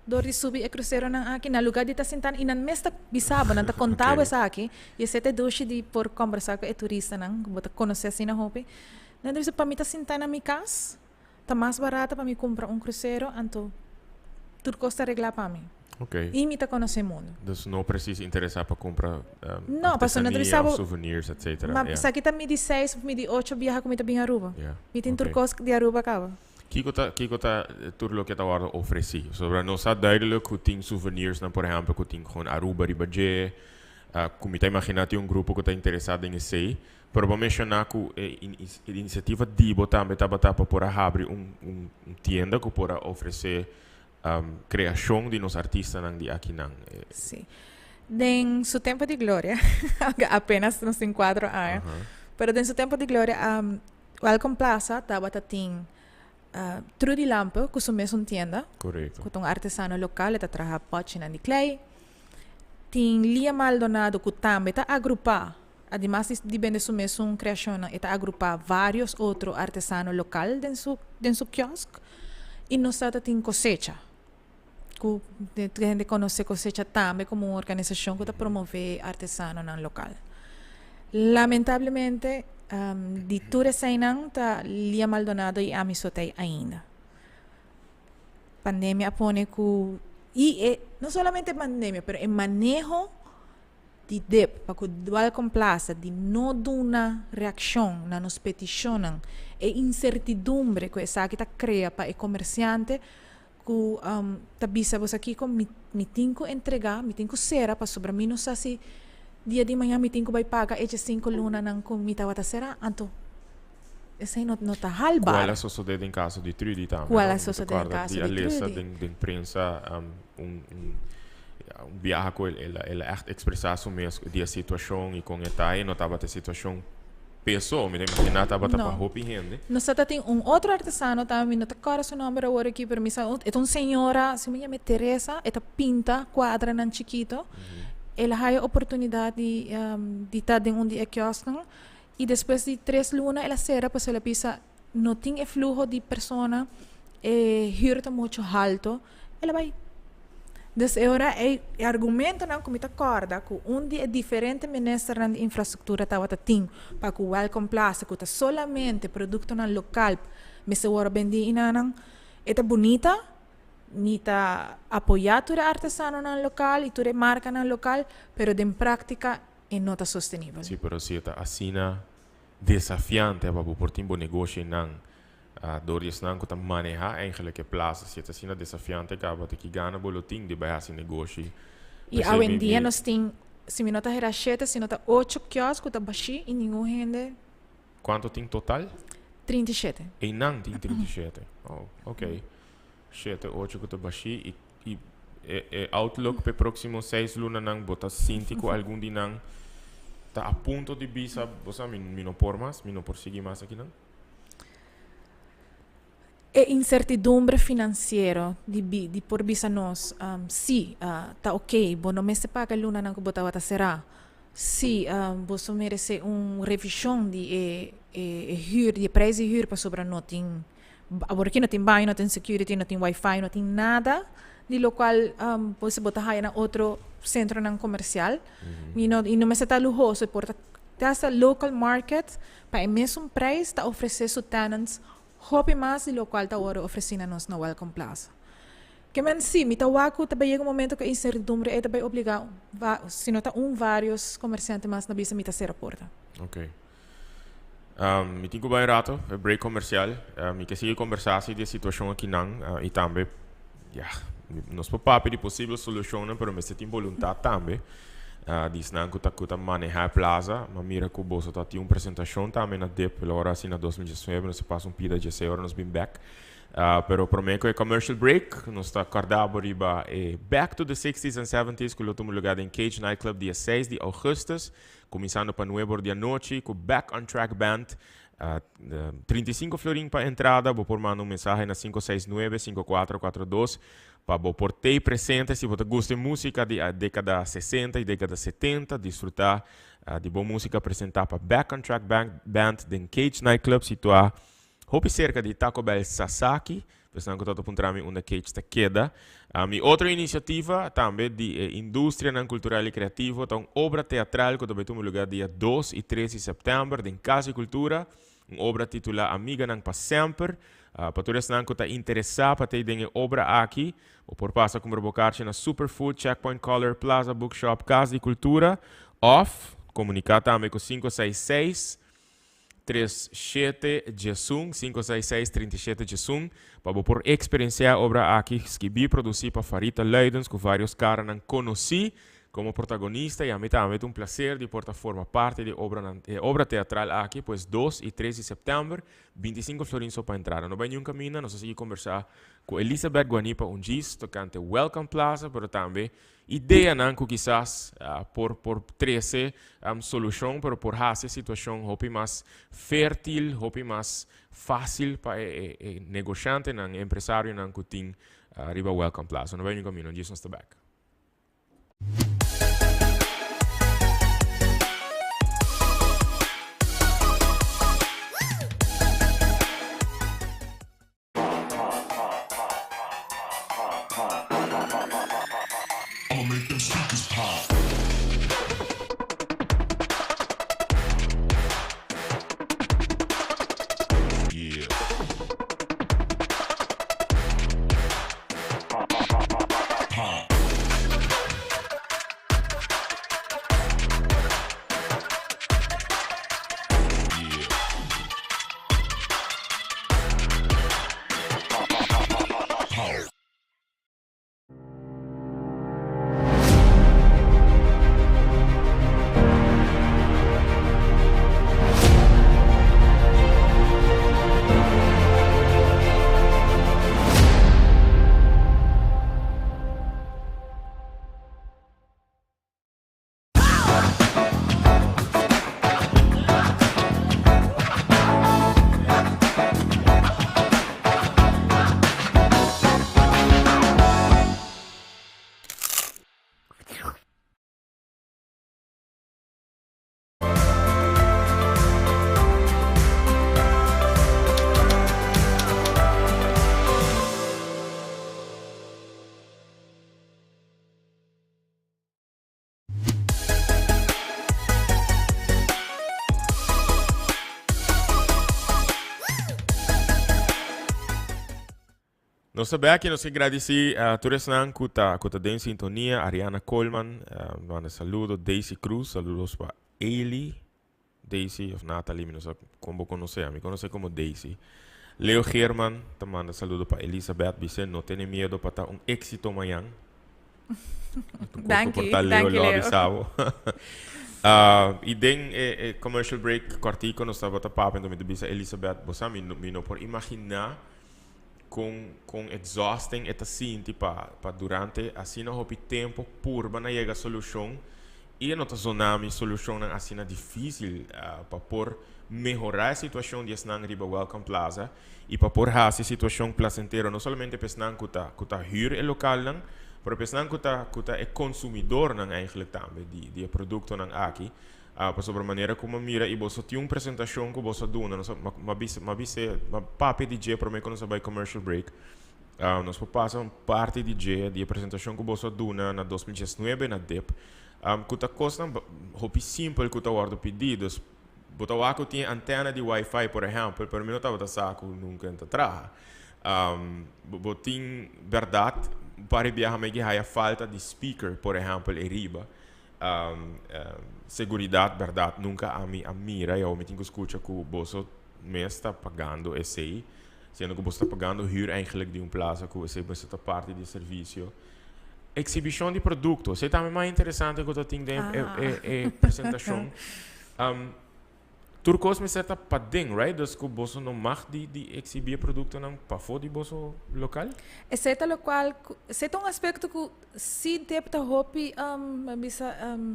dor di subi e cruceronan aki, na lugar di ta sinta y nan mes ta bisa bo, nan ta conta bo esaki, y esei ta e dushi di por combersa cu e turistanan, cu bo ta conoce asina hopi. Nan ta bisa, pa mi ta sinta na mi cas, Ta mas barata pa mi cumpra un crucero anto tur cos ta regla pa mi. Ok. Y mi ta conoce mundo. Dus no precies interesa pa cumpra No, pasobra no ta artesania of souvenirs etcetera. Ma esaki ta mi di seis of mi di ocho biaha cu mi ta bin Aruba. Mi tin tur cos di Aruba caba. Kico ta kico ta tur loke ta wordo ofreci? Pasobra nos sa duidelijk cu tin souvenirsnan por ehempel cu tin gewoon Aruba riba dje, cu mi ta imagina tin un grupo cu ta interesa den esey. Pero bo menshoná ku e inisiativa di bo tambe tabata pa por a habri un un tienda ku por a ofresé kreashon di nos artistanan di akinan. Sí. Den su tempo di gloria, aunke apenas nos tin cuatro aña, pero den su tempo di gloria Welcome Plaza tabata tin Trudy Lampe ku su mesun tienda. Korekto. Ku ta un artesano lokal, e ta traha pòchinan di klei. Tin Lia Maldonado ku tambe ta agrupá, ademas di di bende su mesun kreashonnan, e ta agrupá vários otro artesano lokal den su den su kiosk. I nos ta tin Kosecha, ku tur hende konosé Kosecha tambe komo un organisashon ku ta promové artesanonan lokal. Lamentablemente di tur eseinan ta Lia Maldonado i ami so ta ei ainda. Pandemia a pone ku i e no solamente pandemia pero e maneho di dip pa ku Welcome Plaza di no duna reakshon na nos petishonnan e insertidumbre ku esaki ta krea pa e komersiante ku ta bisa bo sa kiko mi mi tin ku entrega mi tin ku sera pasobra mi no sa si dia di mañana mi tin ku bai paga e diesinko lunanan ku mi tabata sera anto Esei no, no ta halbaar. Cual a sosode den caso di Trudy tambe. Cual a sosode den caso di Trudy. Mi ta corda di a lesa den, den prensa um, un, un, ja, un biaha cu el, el, el a echt expresa su mes di e situacion y con e ta y no tabata e situacion peso. Mi ta imagina tabata pa hopi hende. Nos ta tin un otro artesano tambe, mi no ta corda su nomber awor aki, pero mi sa, e ta un señora, si mi yama Teresa, e ta pinta cuadranan chikito. El a haya oportunidad di, um, di ta den un di e kiosknan. Y despues di tres luna el a cera pasobra el a bisa no tin e fluho di persona, e huur ta mucho halto, el a bay. Dus e ora ey e argumentonan cu mi ta corda cu un di e diferente ministernan di infrastructura tabata tin pa cu Welcome Plaza cu ta solamente productonan local mester worde bendi inanan, e ta bunita, mi ta apoya tur e artesanonan local y tur e marcanan local, pero den practica e no ta sostenibel. Sí, pero si e ta asina desafiante pa bo por tin bo negoshinan. Dor di esnan ku ta manehá eigenlijk e plaza. Si e ta asina desafiante kaba ta ki gana bo lo tin di bai hasi negoshi. I awendia nos tin, si mi no ta hera shete, si no ta ocho kiosk ku ta bashí i ningun hende. Kuantu tin total? 37. Einan tin 37. Oh, ok. Shete, ocho ku ta bashí i i e e outlook p'e próksimo seis lunanan bo ta sinti ku algun di nan ta a punto di bisa bo sa mi mi no por mas, mi no por sigui mas akinan? E incertidumbre financiero di bi di por bisa nos, si, ta ok, bo no mester paga e lunanan ku bo tabata será. Si, boso merece un revision di e e huur, di e prijs di huur pasobra no tin, awor aki no tin baño, no tin security, no tin wifi, no tin nada di locual bo ta haya na otro centronan comercial. Mi no, y no mester ta luhoso, e por ta te hasta local market Pa e mesun prijs ta ofrece su tenants hopi mas di locual ta worde ofreci na nos na Welcome Plaza. Ke men si, mi ta wak cu ta bay yega un momento cu e incertidumbre ey ta bay obliga si no ta un varios comerciante mas na bisa mi ta cera porta. Ok. Mi tin cu bay un rato, e break comercial. Mi ke sigui conversa asi di e situacion akinan y tambe, ya, nos por papia di posibel solucionnan pero mester tin boluntad tambe. Di esnan ku ta ku ta manehá e plaza. M'a mira ku boso ta tin un presentashon tambe na dip lo ora asina 2019 nos a pasa un pida djesei ora nos bin bèk. Pero promé ku e commercial break nos ta kòrda bo riba e Back to the Sixties and Seventies ku lo tuma lugá den Cage Nightclub dia seis di ougùstus kuminsando pa nuebe or di anochi ku Back on Track Band. 35 florin pa entrada. Bo por manda un mensahe na 569 5442 Pa bo por tei presente si bo ta gusta e musica di a decada 60 y decada 70, disfruta di bo musica presenta pa Back on Track Band den Cage Nightclub situa hopi cerca di Taco Bell Sasaki. Pa esnan cu ta ta puntra mi unda Cage ta keda. Mi otro iniciativa tambe di e industrianan cultural y creativo ta un obra teatral cu ta bay tuma lugar dia 2 y 3 di september den Cas di Cultura. Un obra titulá Amiganan pa Semper. Pa tur esnan ku ta interesá pa tei den e obra aki, bo por pasa kumpra bo karchi na Superfood, Checkpoint Color, Plaza Bookshop, Kas di Kultura òf komuniká tambe ku 566 37 11, 566 37 11, pa bo por eksperensiá e obra aki, skibí i produsí pa Farita Luidens ku vários karanan konosí Como protagonista y ami tambe ta un placer di por ta forma parti di e obranan e obra teatral aki, pues 2 y 3 di september, 25 florin so pa entrada. No bay niun caminda, nos a sigui conversa cu Elizabeth Guanipa Ungis tocante Welcome Plaza, pero tambe ideanan cu kisas por por trece solucion, pero por haci e situacion hopi mas fertil, hopi mas facil pa e e negociantenan, e empresarionan cu tin riba Welcome Plaza. No bay niun caminda, Ungis nos ta back. Nos ta bek y nos ke gradici tur esnan cu ta cu ta den sintonia, Ariana Coleman manda saludo, Daisy Cruz, saludos pa Ailey, Daisy of Natalie, mi no sa con bo conoce, ami conoce como Daisy. Leo Geerman ta manda saludo pa Elizabeth, bis'é no tene miedo pa ta un éxito mañan. Danki, Por ta Leo danki lo Leo. avisa bo. I den e commercial break kortiko nos tabata papia, enton mi ta bisa Elizabeth, bo sa mi no, mi no por imaginá kon kon exhausting e ta sinti pa pa durante asina hopi tempo purba na yega solushon i e no ta zona mi solushonnan asina difísil pa por mehorá e situashon di esnan riba Welcome Plaza i pa por hasi e situashon plasentero no solamente pa esnan ku ta ku ta hür e lokalnan pero pa esnan ku ta ku ta e konsumidornan eigenlijk tambe di di e produktonan aki. Pasobra manera ku mi a mira i boso tin un presentashon ku boso a duna, nos a mi a bisa mi a bis'é mi a papia di dje promé ku nos a bai commercial break. Nos por pasa un parti di dje di e presentashon ku boso a duna na 2019 na dip, ku ta kosnan hopi simpel ku ta wòrdu pidí. Dus bo ta wak ku tin e antena di wifi por ehèmpel, pero mi no tabata sa ku nunka e ta traha. Bo tin bèrdat un par di biaha mi a haya falta di speaker por ehèmpel ei riba. Seguridad berdad nunca ami a mira y awor mi tin cu scucha cu boso mes ta pagando esey, siendo cu boso ta pagando huur eigenlijk di un plaza cu esey mester ta parti di e servicio. Exhibicion di producto, esey tambe mas interesante cu ta tin den e presentacion. Tur kos mester ta paden, right? Dus ku boso no mag di di exhibi e produktonan pafó di boso lokal? Esei ta lokual ku, esei ta un aspekto ku si deb ta hopi mi a bisa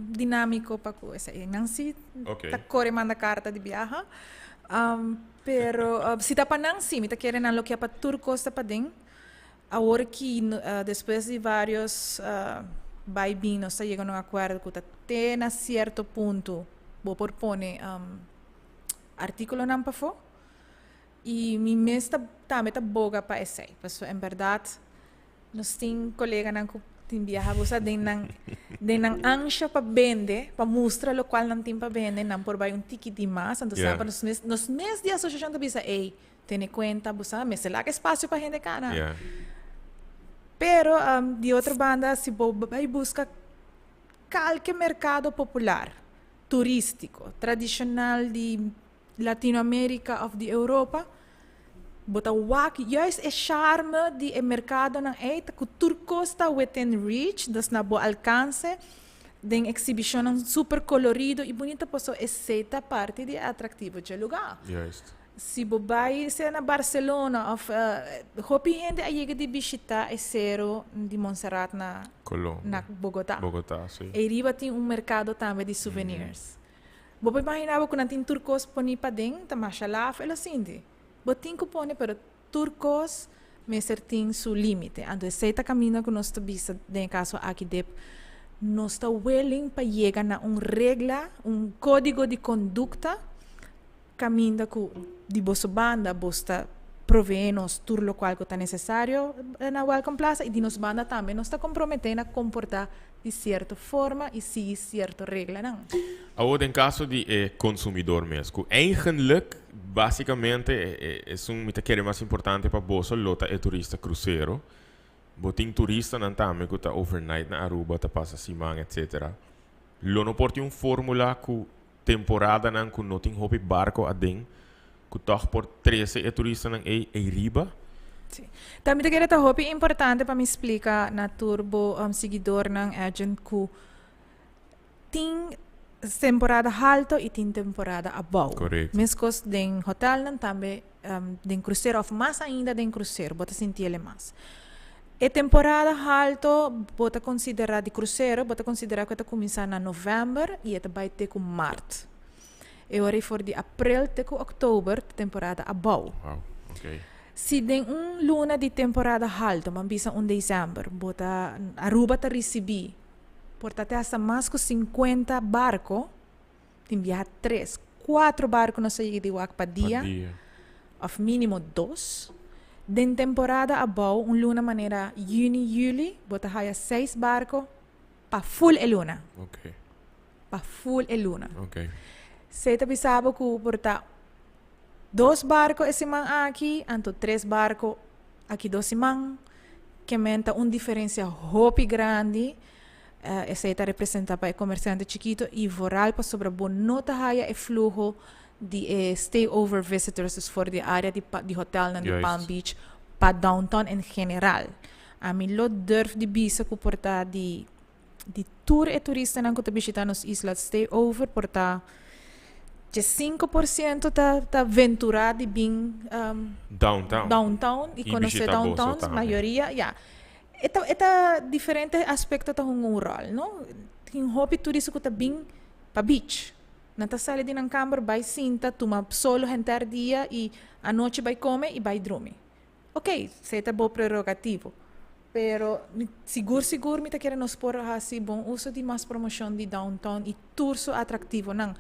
dinámiko pa ku esei. Nan si ta kore manda karta di biaha. Pero si ta pa nan si, mi ta kere nan lo ke pa tur kos ta paden. Awor ki despues di vários bai bin nos ta yega na un akuerdo ku ta te na sierto punto bo por pone artíkulonan pafó i mi mes ta tambe ta boga pa esei pasobra en bèrdat nos tin koleganan ku tin biaha bo sa den nan den nan ansha pa bende pa mustra lokual nan tin pa bende nan por bai un tiki di mas anto sa pa nos mes nos mes di asosiashon ta bisa ey tene kuenta bo sa mester laga espasio pa hende kana pero di otro banda si bo bai buska Kalke merkado popular, turístiko, tradishonal di Latinoamérika òf di Europa, bo ta wak juist e charme di e merkadonan ei ta ku tur kos ta within reach, dus na bo alkanse, den eksibishonnan super kolorido i bunita pasobra esei ta parti di e atraktivo dje lugá. Juist. Si bo bai sea na Barcelona of hopi hende a yega di bishita e sero di Montserrat na Colombia. na Bogota. Bogota, si. Eyriba tin un mercado tambe di souvenirs. Bo por imagina bo cu nan tin tur cos poni paden, ta masha laf e lo sinti. Bo tin cu pone pero tur cos mester tin su limite. Anto esey ta caminda cu nos ta bisa den e caso aki dep nos ta willing pa yega na un regla, un codigo di conducta Caminda cu di boso banda bos ta provee nos tur locual cu ta necesario na Welcome Plaza y di nos banda tambe nos ta compromete na comporta di cierto forma y sigui cierto reglanan. Awor den caso di e consumidor mes, cu eigenlijk basicamente esun mi ta kere mas importante pa boso lo ta e turista crucero, bo tin turistanan tambe cu ta overnight na Aruba, ta pasa siman etc. Lo no por tin un formula cu Temporadanan ku no tin hopi barko aden ku tòg por trese e turistanan ei eiriba. Sí. Ta mi ta kere ta hopi importante pa mi splika na tur bo siguidornan, Edjean, ku tin temporada halto i tin temporada abou. Korekto. Meskos den hotelnan tambe den krusero òf mas ainda den krusero bo ta sinti el e mas. E temporada halto bo ta konsiderá di krusero, bo ta konsiderá ku e ta kuminsá na novèmber i e ta bai te ku mart. E ora ei for di aprel te ku òktober ta temporada abou. Wow, ok. Si den un luna di temporada halto, ban bisa un desèmber, bo ta Aruba ta risibí por ta te hasta mas ku 50 barko, tin biaha tres, kuatro barko nos ta yega di wak pa dia, òf mínimo dos. Den temporada abou, un luna manera yüni, yüli, bo ta haya seis barko pa ful e luna. Pa ful e luna. Esei ta bisa bo ku por ta dos barko e siman aki, anto tres barko aki dos siman, ke men ta un diferensia hopi grandi. Esei ta representa pa e komersiante chikito i vooral pasobra bo no ta haya e fluho. Di e stay-over visitors, dus for di area di, di hotelnan di Palm Beach pa downtown en general. Ami lo durf di bisa ku por ta di tur e turistanan ku ta bishita nos isla stay over, por ta 5% ta ventura di bin downtown, downtown y y conoce bishita boso downtown, tambe. Mayoria, ja. E ta diferente aspecto ta hunga un rol, no? Tin hopi turista ku ta bin pa beach. Nan ta sali di nan kamber, bai sinta, tuma solo henter dia y anochi bai come y bai drumi. Ok, esey ta bo prerogativo. Pero sigur sigur mi ta kere nos por hasi bon uso di mas promocion di downtown y tur su atractivo nan.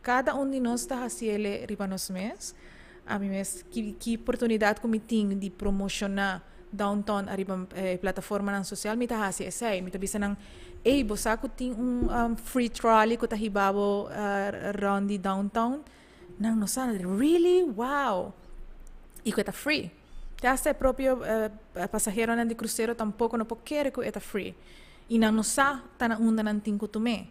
Cada un di nos ta hasiele riba nos mes. Ami mes ki oportunidad ku mi tin di promociona downtown ariba plataforma nan social, mi ta hasi esey. Mi ta bisa nan, "Ey, bo sa ku tin un free trolley ku ta hiba bo rond di downtown?" Nan no sa, "Really? Wow!" Y ku ta free. Te hasta e propio pasaheronan di crucero tampoco no por kere ku e ta free. Y nan no sa ta na unda nan tin ku tum'é.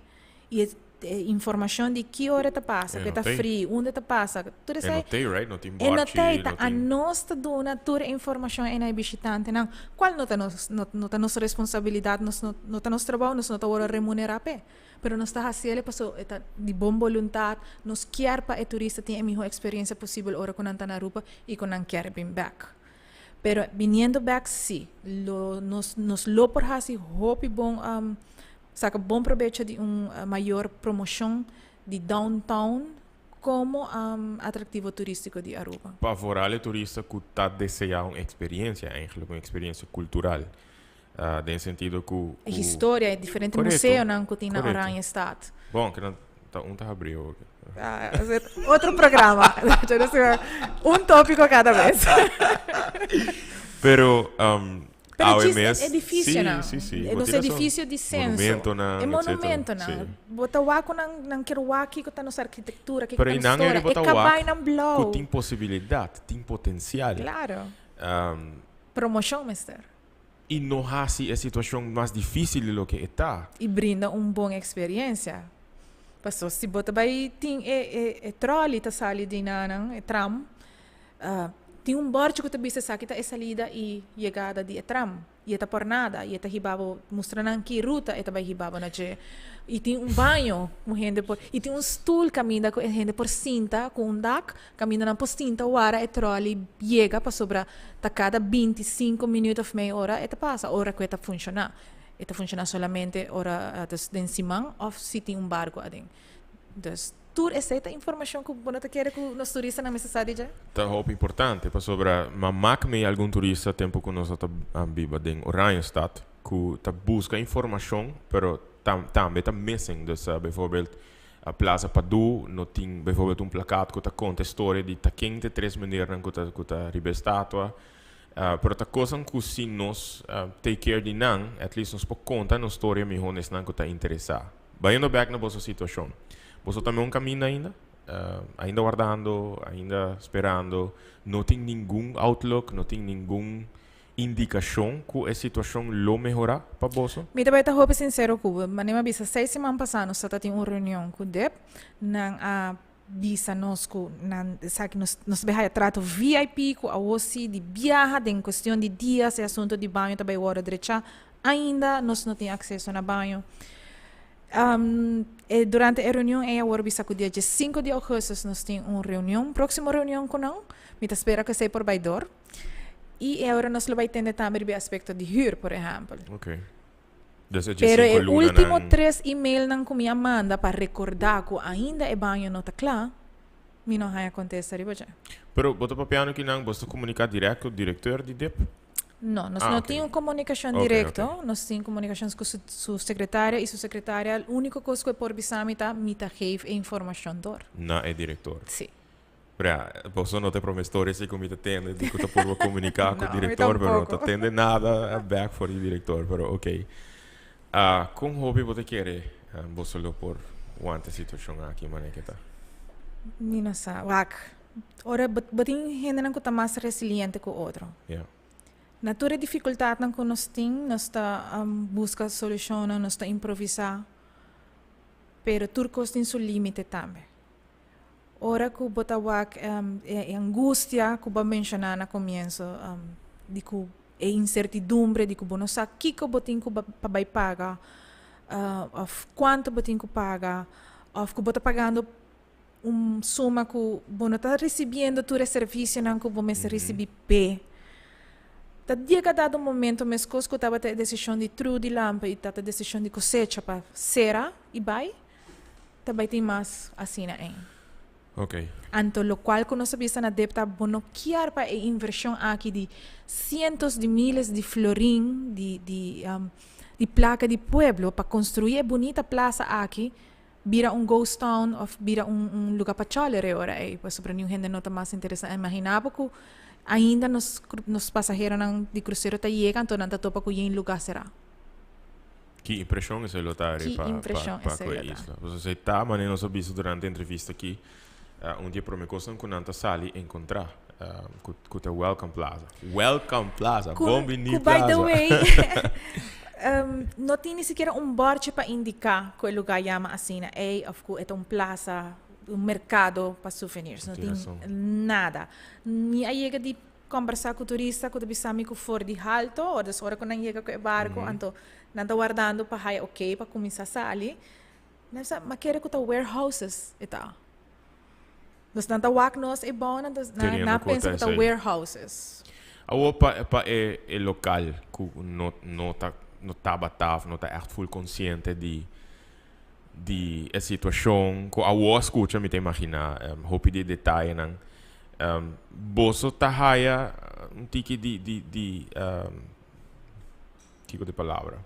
Y e informacion di ki ora ta pasa, E ku no ta tey. free, unda ta pasa. Tur E esey no tey, right? No tin e no borchi, tey, ta no a tin. Nos ta duna tur e informacion e na e bishitantenan. Cual no ta nos, no, no ta nos responsabilidad, nos no, no ta nos trabou, nos no ta worde remunera p'e. Pero nos ta hasiele paso e ta di bon voluntad, nos kier pa e turista tin e miho experiencia posibel ora ku nan ta na Aruba y ku nan kier bin back. Pero viniendo back, sí, nos lo por hasi hopi bon, saca bon probecho di un mayor promocion di downtown como atractivo turistico di Aruba. Pa vooral e turista ku ta desea un experiencia, eigenlijk un experiencia cultural. Den sentido ku Historia, diferente museonan ku tin na Oranjestad. Bon, ku nan ta un ta habri ook. Ah, otro programa. Un tópico cada vez. Pero Pero awe djis mes edificio nan. Sí, sí, sí. Nos Bo tin razon. edificio di censo. Monumento nan, E etcétera. monumento nan. Bo ta wak ku nan kier wak kiko ta nos arquitectura, kiko Pero ta i nos nan historia. eri bo E ta kabay wak nan ku blauw. tin posibilidad, tin potencial. Promocion mester. Y no hasi e situacion mas dificil di loke e ta. Y brinda un bon experiencia. Paso si bo ta bai tin e trolley ta sali di nan, e tram, tin un borchi ku ta bisa esaki ta e salida y yegada di e tram. Y e ta por nada, y e ta hiba bo, mustra nan ki ruta e ta bai hiba bo na dje. Y tin un baño, un hende por, y tin un stoel caminda ku e hende por sinta, ku un dak, caminda nan por sinta wara e trolley yega, pasobra ta cada 25 minuut of mei ora e ta pasa, ora ku e ta funciona. E ta funciona solamente ora dus den siman of si tin un barco aden. Dus tur esey ta informacion ku bo no ta kere ku nos turistanan mester sa di dje. Ta hopi importante pasobra ma mak me algun turista tempo ku nos ta biba den Oranjestad ku ta busca informacion, pero tambe ta missing. Dus bijvoorbeeld Plaza Padu no tin bijvoorbeeld un plakaat ku ta konta e storia di ta ken te tres meneernan ku ta riba e statua. Pero ta cosnan ku si nos take care di nan, at least nos por konta nos storia mihó nesnan ku ta interesa. Bayendo back na boso situacion. Boso tambe un camino ainda? Ainda wardando, ainda sperando, no tin ningun outlook, no tin ningun indicacion ku e situacion lo mehora pa boso? Mi ta bai ta hopi sincero ku bo. Manera mi a bisa, 6 siman pasá nos tabatin un reunion ku DIP. Nan a bisa nos ku nan esaki nos bai haya trato VIP, ku awo si di biaha den cuestion di dias e asunto di baño ta bai wòrdu drechá. Ainda nos no tin acceso na baño. Durante e reunion ei a wòrdu bisa ku dia 5 di augustus nos tin un reunion, próximo reunion ku nan. Mi ta spera ku esei por bai dor. I awor nos lo bai tende tambe riba e aspecto di huur, por ehèmpel. Dus e Pero 5 e luna último tres email nan ku mi a manda pa rekordá ku ainda e baño no ta kla, mi no haya kontesta riba dje. Pero bo ta papiando ku nan, bo ta komuniká direkt ku direktor di DIP? No, nos no tin un komunikashon direkto, nos tin komunikashon ku su sekretaria i su sekretaria, úniko kos ku e por bisa mi ta, mi ta geef e informashon dor. Na e direktor. Sí. Pero ja, boso no ta prome storia si ku mi ta tende di ku ta purba komuniká ku No, mi direktor, pero no ta tampoco. tende nada back for di direktor, pero ok. Kon hopi bo ta kere boso lo por wanta e situashon aki manera ke ta? Mi no sa. Wak, ora bo tin hendenan ku ta mas resiliente ku otro. Na tur e difikultatnan ku nos tin, nos ta buska solushonnan, nos ta improvisá, pero tur kos tin su límite tambe. Ora ku bo ta wak e angustia ku bo a menshoná na komienso, di ku e insertidumbre di ku bo no sa kiko bo tin ku pa bai paga, òf kuantu bo tin ku paga, òf ku bo ta pagando un suma ku bo no ta risibiendo tur e servisionan ku bo mester risibí p'e. Ta yega dado momento meskos ku tabata e desishon di Trudy Lampe i tabata e desishon di Kosecha pa sera i bai, ta bai tin mas asina ein. Anto lokual ku nos a bisa na dep ta bo no kier pa e invershon aki di sientos di miles di florin di di di plaka di pueblo pa konstruí e bunita plasa aki bira un ghost town of bira un un luga pa cholere e ora ei pasobra niun hende no ta mas interesa. Imagina bo ku ainda nos nos pasaheronan di krusero ta yega anto nan ta topa ku yen luga sera. Ki impreshon esei lo ta Ki pa impreshon pa esei ku lo e ta. isla. Pasobra esei ta manera nos a bisa durante e entrevista aki un di e prome kosnan ku nan ta sali enkontra ku ku ta Welcome Plaza. Welcome Plaza! Ku Bon bini ku by the Plaza! way no tin ni sikiera un bòrchi pa indiká ku e lugá yama asina ei òf ku e ta un plaza, un merkado pa souvenirs. No Tin tin rason. nada. Mi a yega di kòmbersá ku turista ku ta bisa mi ku for di halto, ora des ora ku nan yega ku e barko, anto nan ta wardando pa haya okey pa kuminsá sali. Nan bisa, ma kere ku ta warehouses e ta. Dus nan ta wak nos e bounan, dus nan Keriendo nan ku ta pensa ku ta esei. warehouses. Awor pa pa e e lokal ku no no ta no tabata of no ta ègt ful konsiente di di e situashon ku awor a skucha mi ta imaginá hopi di e detayenan. Boso ta haya un tiki di di di kiko ta e palabra?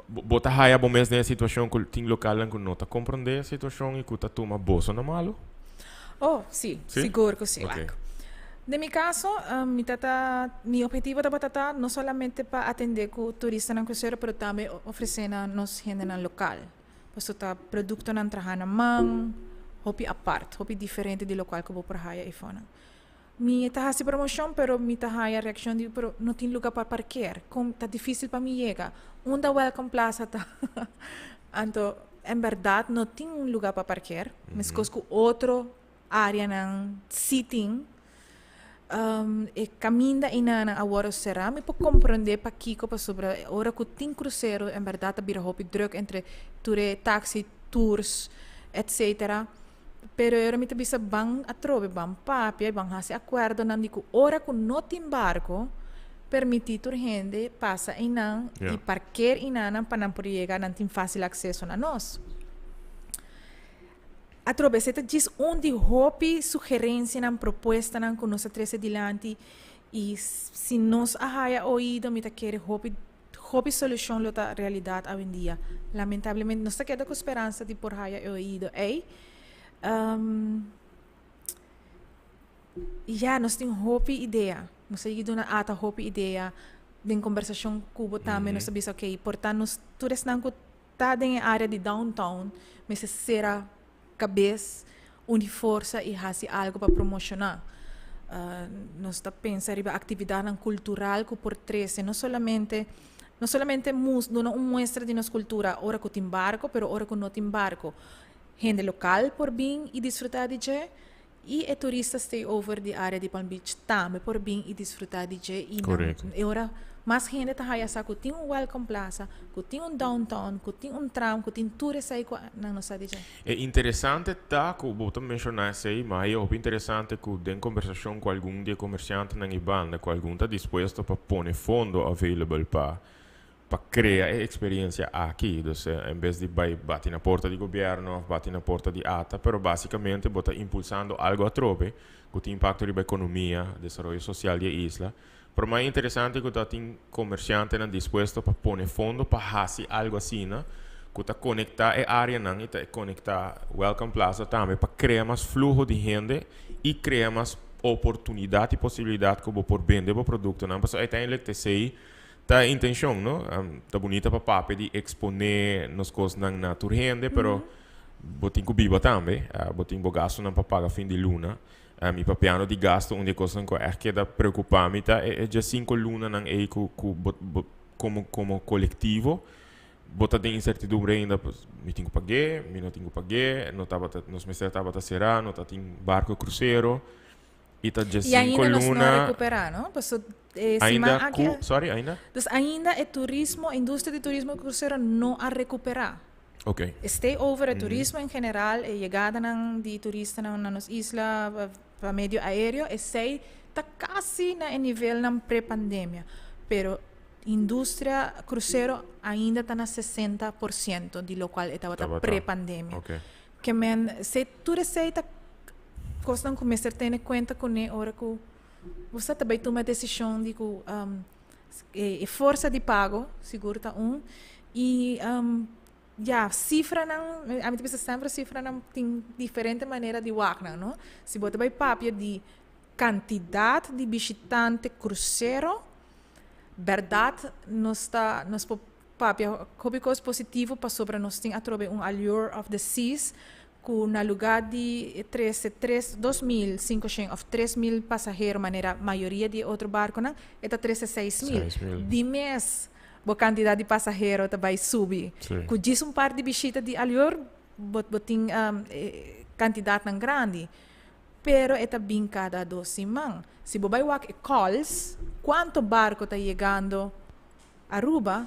Bo ta haya bo mes den e situashon ku tin lokalnan ku no ta komprondé e situashon i ku ta tuma boso na malu? Oh, sí, Sí? sigur ku sí, Ok. wak. Den mi kaso, mi ta ta, mi ophetivo tabata ta no solamente pa atendé ku turistanan krusero, pero tambe ofresé na nos hendenan lokal. Pasobra ta produktonan trahá na man, hopi apart, hopi diferente di lokual ku bo por haya eifonan. Mi ta hasi promocion pero mi ta haya reaccion di pero no tin luga pa parkeer, con ta dificil pa mi yega, unda Welcome Plaza ta? Anto en berdad no tin un luga pa parkeer, mescos cu otro areanan si tin. E caminda einanan a worde cera, mi por comprende pakico pasobra ora cu tin crucero en berdad ta bira hopi druk entre tur e taxi, tours, etcetera. Pero e ora mi ta bisa ban atrobe, ban papia i ban hasi akuerdonan di ku ora ku no tin barko, permití tur hende pasa einan i parker einanan pa nan por yega, nan tin fásil akseso na nos. Atrobe, esei ta djis un di hopi sugerensianan, propuestanan ku nos a trese dilanti i si nos a haya oido mi ta kere hopi Hopi solucion lo ta realidad awendia. Lamentablemente nos ta keda cu speransa di por haya e oido ey. Y ya, nos tin hopi idea. Nos a yigi duna ata hopi idea den conversacion cu bo tambe. Nos ta bisa, ok, por ta nos tur esnan cu ta den e area di downtown mester cera cabes, uni forsa y haci algo pa promociona. Nos ta pensa riba actividadnan cultural cu por trece no solamente no solamente mus duna un muestra di nos cultura ora cu tin barco, pero ora cu no tin barco hende local por bin y disfruta di dje y e turista stay over di area di Palm Beach tambe por bin y disfruta di dje y nan e ora mas hende ta haya sa cu tin un Welcome Plaza, cu tin un downtown, cu tin un tram, cu tin tur esey cu nan no sa di dje. E interesante ta cu bo ta menciona esey, ma e hopi interesante cu den conversacion cu algun di e comerciantenan y banda cu algun ta dispuesto pa pone fondo available pa pa crea e experiencia aki. Dus en bes di bay bati na porta di gobierno of bati na porta di ata, pero basicamente bo ta impulsando algo atrobe cu tin impacto riba economia, desaroyo social di e isla. Pero mas interesante cu ta tin comerciantenan dispuesto pa pone fondo pa haci algo asina cu ta conecta e areanan y ta conecta Welcome Plaza tambe pa crea mas fluho di hende y crea mas oportunidad y posibilidad cu bo por bende bo productonan. Pasobra uiteindelijk ta esey ta e intencion, no? Ta bunita pa papia di expone nos cosnan na tur hende, pero bo tin cu biba tambe. Bo tin bo gastonan pa paga fin di luna. Mi papiando di gasto, un di e cosnan cu a echt keda preocupa mi ta e dje cinco lunanan ey cu cu bo bo como como colectivo. Bo ta den incertidumbre ainda, pues, mi tin cu pagu'é, mi no tin cu pagu'é, no tabata, nos mester tabata cerá, no ta tin barco crucero, y ta Y diescinco ainda nos no a luna. recupera, no? Paso e siman Ainda aki cu, a. sorry, ainda? Dus ainda e turismo, industria di turismo crucero no a recupera. E stay over, e turismo en general, e yegadanan di turistanan na nos isla pa medio aereo, esey ta casi na e nivelnan pre-pandemia. Pero industria crucero ainda ta na 60% di locual e tabata pre-pandemia. Ke men, esey, tur esey ta cosnan cu mester tene cuenta cune ora cu bo sa ta bay tuma e decision di cu E forsa di pago sigur ta un y ya cifranan ami ta bisa semper cifranan tin diferente manera di wak nan no si bo ta bay papia di cantidad di bishitante crucero berdad nos ta nos por papia hopi cos positivo pasobra nos tin atrobe un allure of the seas ku na lugá di trese tres, 2500 òf 3000 pasahero manera mayoria di e otro barkonan, e ta trese 6000. 6000. Di mes bo kantidat di pasahero ta bai subi. Ku djis un par di bishita di Alior bo bo tin e kantidatnan grandi. Pero e ta bin kada dos siman. Si bo bai wak e calls, kuantu barko ta yegando Aruba,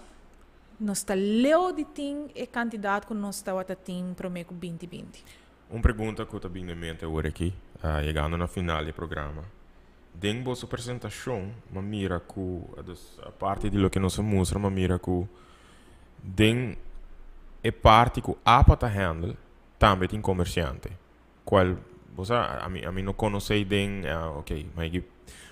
Nos ta leu di tin e kantidat ku nos tabata tin promé ku 2020. Un pregunta ku ta bin den mente awor aki, yegando na final di e programa. Den boso presentashon m'a mira ku, dus aparte di loke nos a mustra, m'a mira ku den e parti ku apa ta handle tambe tin komersiante. Cual bo sa ami ami no conoce den ok ma e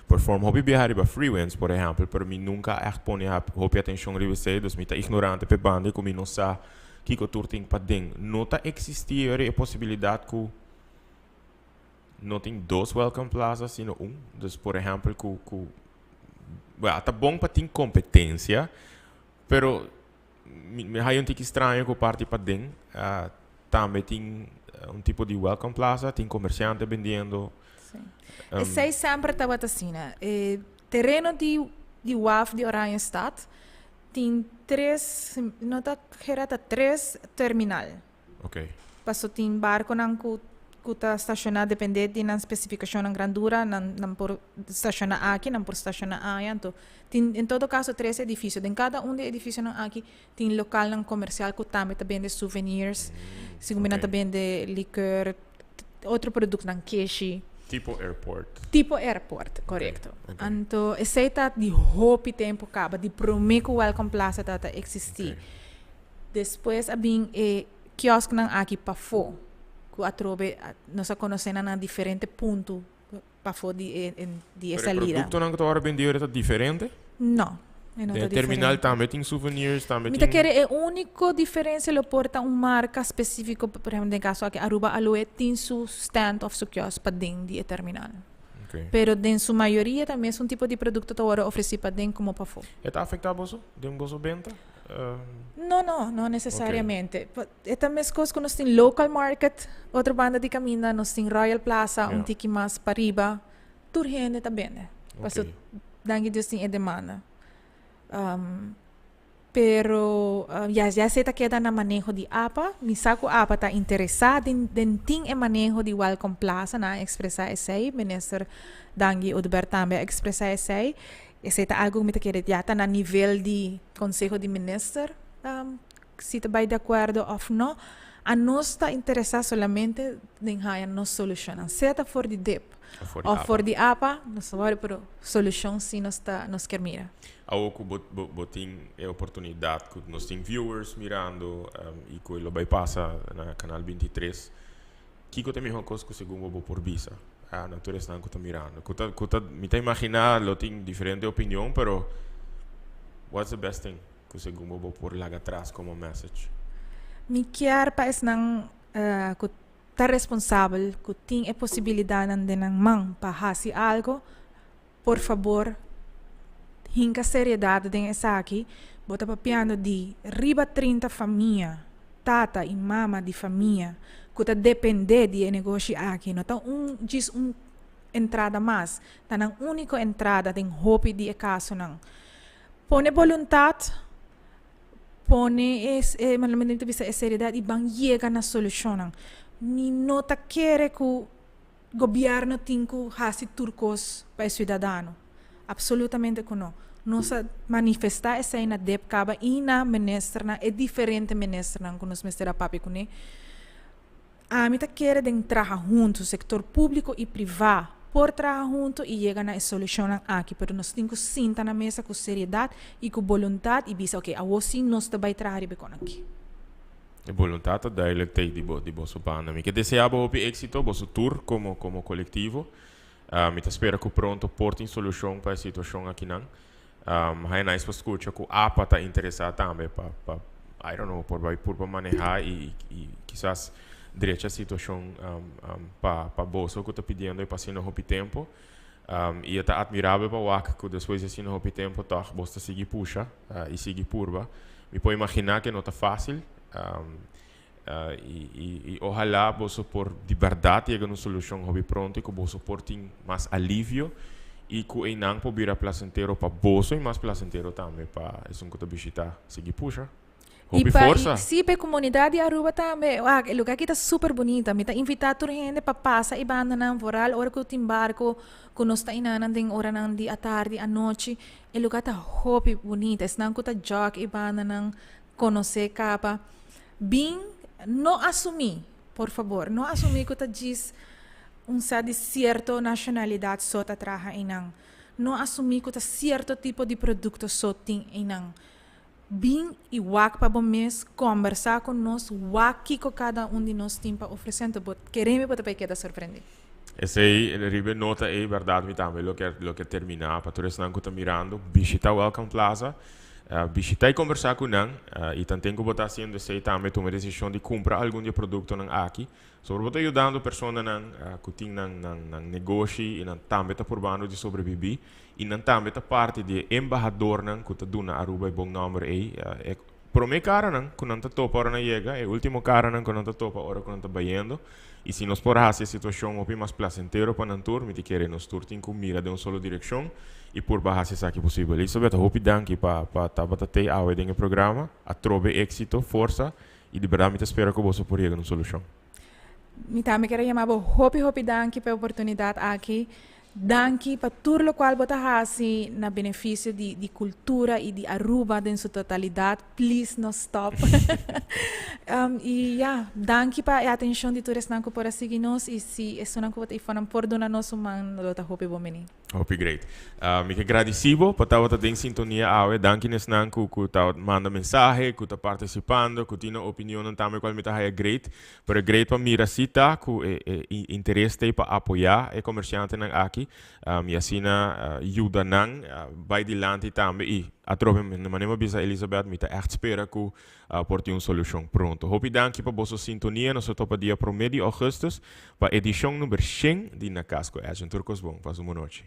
perform hopi biaha riba Freewinds por ehempel pero mi nunca a echt pone hopi atencion riba esey dus mi ta ignorante p'e banda cu mi no sa kico tur tin paden. No ta existi e posibilidad cu no tin dos Welcome Plaza sino un? Dus por ehempel cu cu well ta bon pa tin competencia pero Mi mi haya un tiki straño cu parti paden tambe tin un tipo di welcome plaza, tin comerciante bendiendo. Sí. Esey semper tabata asina. E tereno di di waf di Oranjestad tin tres, no ta gera ta tres terminal. Ok. Paso tin barconan cu cu ta staciona depende di nan specificacionnan grandura nan nan por staciona aki nan por staciona aya anto tin en todo caso tres edificio den cada un di e edificionan aki tin localnan comercial cu tambe ta bende souvenirs segun mi nan ta bende liqueur otro productonan keshi. Tipo airport. Tipo airport corecto anto esey ta di hopi tempo caba di prome cu Welcome Plaza ta ta existi. Despues a bin e kiosknan aki pafó, ku atrobe nos a konosé nan na diferente punto pafó di e di e Pero e salida. produktonan ku ta wòrdu bendí ora ta diferente? No, e no Den ta e terminal diferente. tambe tin souvenirs, tambe Mi ta tin. kere e úniko diferensia lo por ta un marka spesífiko, por ehempel den kaso aki Aruba Aloe tin su stand òf su kiosk paden di e terminal. Ok. Pero den su mayoria ta mesun tipo di produkto ta wòrdu ofresí paden komo pafó. E ta afektá boso den boso benta? No, no, no necesariamente. E ta mescos cu nos tin local market, otro banda di caminda, nos tin Royal Plaza, un tiki mas pariba. Tur hende ta bende. Paso, danki Dios tin e demanda. Pero, ya, ya esey ta keda na maneho di apa. Mi sa cu apa ta interesa den, den tin e maneho di Welcome Plaza, nan a expresa esey. Minister Dangui Oduber tambe a expresa esey. Esei ta algu ku mi ta kere ya ta na nivel di Konseho di Minister si ta bai di akuerdo òf no. Anos ta interesá solamente den haña nos solushonnan, sea ta for di dip òf for di apa, nos ta wòrdu, pero solushon si nos ta nos kier mira. Awor ku bo bo tin e oportunidat ku nos tin viewers mirando i ku e lo bai pasa na Kanal 23, Kiko ta e mihó kos ku segun bo bo por bisa na tur esnan ku ta mirando? Ku ta, ku ta, mi ta imaginá lo tin diferente opinion, pero what's the best thing ku segun bo bo por laga atras komo message? Mi kier pa esnan ku ta responsabel, ku tin e posibilidatnan den nan man pa hasi algo, por fabor hinka seriedat den esaki, bo ta papiando di riba 30 famia, tata i mama di famia ku ta dependé di e negoshi aki, no ta un djis un entrada mas, ta nan úniko entrada den hopi di e kasonan. Pone boluntat. Pone e, malamente bisa, e seriedad y ban yega na solucion. Mi no ta kere cu gobierno tin cu haci tur cos pa e ciudadano. Absolutamente cu no. Nos a manifesta esey na DEP caba y na ministernan, e diferente ministernan cu nos mester a papia cune. Ami ta kere den traha hunto, sector publico y priva por traha hunto y yega na e solucionnan aki, pero nos tin cu sinta na mesa cu seriedad y cu boluntad y bisa: "Ok, awo si nos ta bay traha riba e aki." E boluntad ta duidelijk te di bo su banda. Mi ke desea bo hopi exito, boso tur como colectivo. Mi ta spera cu pronto por tin solucion pa e situacion aki nan. Hey, nice pa scucha cu APA ta interesa tambe pa, I don't know, por bay por pa maneha y kisas drecha e situacion pa boso cu ta pidiendo y pa asina hopi tempo. Y ta admirabel pa wak cu despues di asina hopi tempo toch boso ta sigui pusha y sigui purba. Mi por imagina cu no ta facil. Y ohala boso por di berdad yega na un solucion hopi pronto y cu boso por tin mas alivio y cu einan por bira placentero pa boso y mas placentero tambe pa esun cu ta bishita. Sigui pusha. Y Hopi pa, forsa. y, si, pa e comunidad di Aruba tambe. Ah, e lugar aki ta super bunita. Mi ta invita tur hende pa pasa e banda nan vooral ora cu tin barco, cu nos ta einan den ora nan di atardi, anochi. E lugar ta hopi bunita. Esnan cu ta jog e banda nan conoce caba. Bin, no asumi, por fabor, no asumi cu ta djis un sa di cierto nacionalidad so ta traha einan. No asumi cu ta cierto tipo di producto so tin einan. Bin y wak pa bo mes, conversa cu nos, wak kico cada un di nos tin pa ofrece, bo kere mi bo ta keda sorprendi. Esey riba e nota ey, berdad, mi tambe lo ke termina pa tur esnan cu ta mirando: bishita Welcome Plaza, bishita y conversa cu nan y tanto cu bo ta haciendo esey tambe, tuma e decision di cumpra algun di e productonan aki. Sobre bo ta yudando personanan cu tin nan negoshi y nan tambe ta purbando di sobrevivi y nan tambe ta parti di embahadornan cu ta duna Aruba e bon nomber ey. E prome caranan cu nan ta topa ora nan yega, e ultimo caranan cu nan ta topa ora cu nan ta bayendo. Y si nos por haci e situacion hopi mas placentero pa nan tur, mi ta kere nos tur tin cu mira den un solo direccion y purba haci esaki posibel. Elizabeth, hopi danki pa tabata tey awe den e programa. Atrobe exito, forsa y di berdad mi ta spera cu boso por yega na un solucion. Mi tambe kier yama bo hopi hopi danki pa e oportunidad aki. Danki pa tur locual bo ta haci na beneficio di cultura y di Aruba den su totalidad. Please no stop. Y ja, danki pa e atencion di tur esnan cu por a sigui nos y si esnan cu por por duna nos un man, lo ta hopi bon bini. Hopi great. Mi ke gradici bo pa tabata den sintonia awe. Danki nesnan cu ta manda mensahe, cu ta participando, cu tin opinion tambe cual mi ta haya great. Pero great pa mira si ta cu e interes ta pa apoya e comerciantenan aki. Y asina yuda nan bay dilanti tambe y atrobe, manera bisa Elizabeth, mi ta echt spera cu por tin un solucion pronto. Hopi danki pa boso sintonia. Nos ta topa dia 1 di augustus pa edicion number 100 di Na Cas cu Edjean. Tur cos bon. Pasa un bon nochi.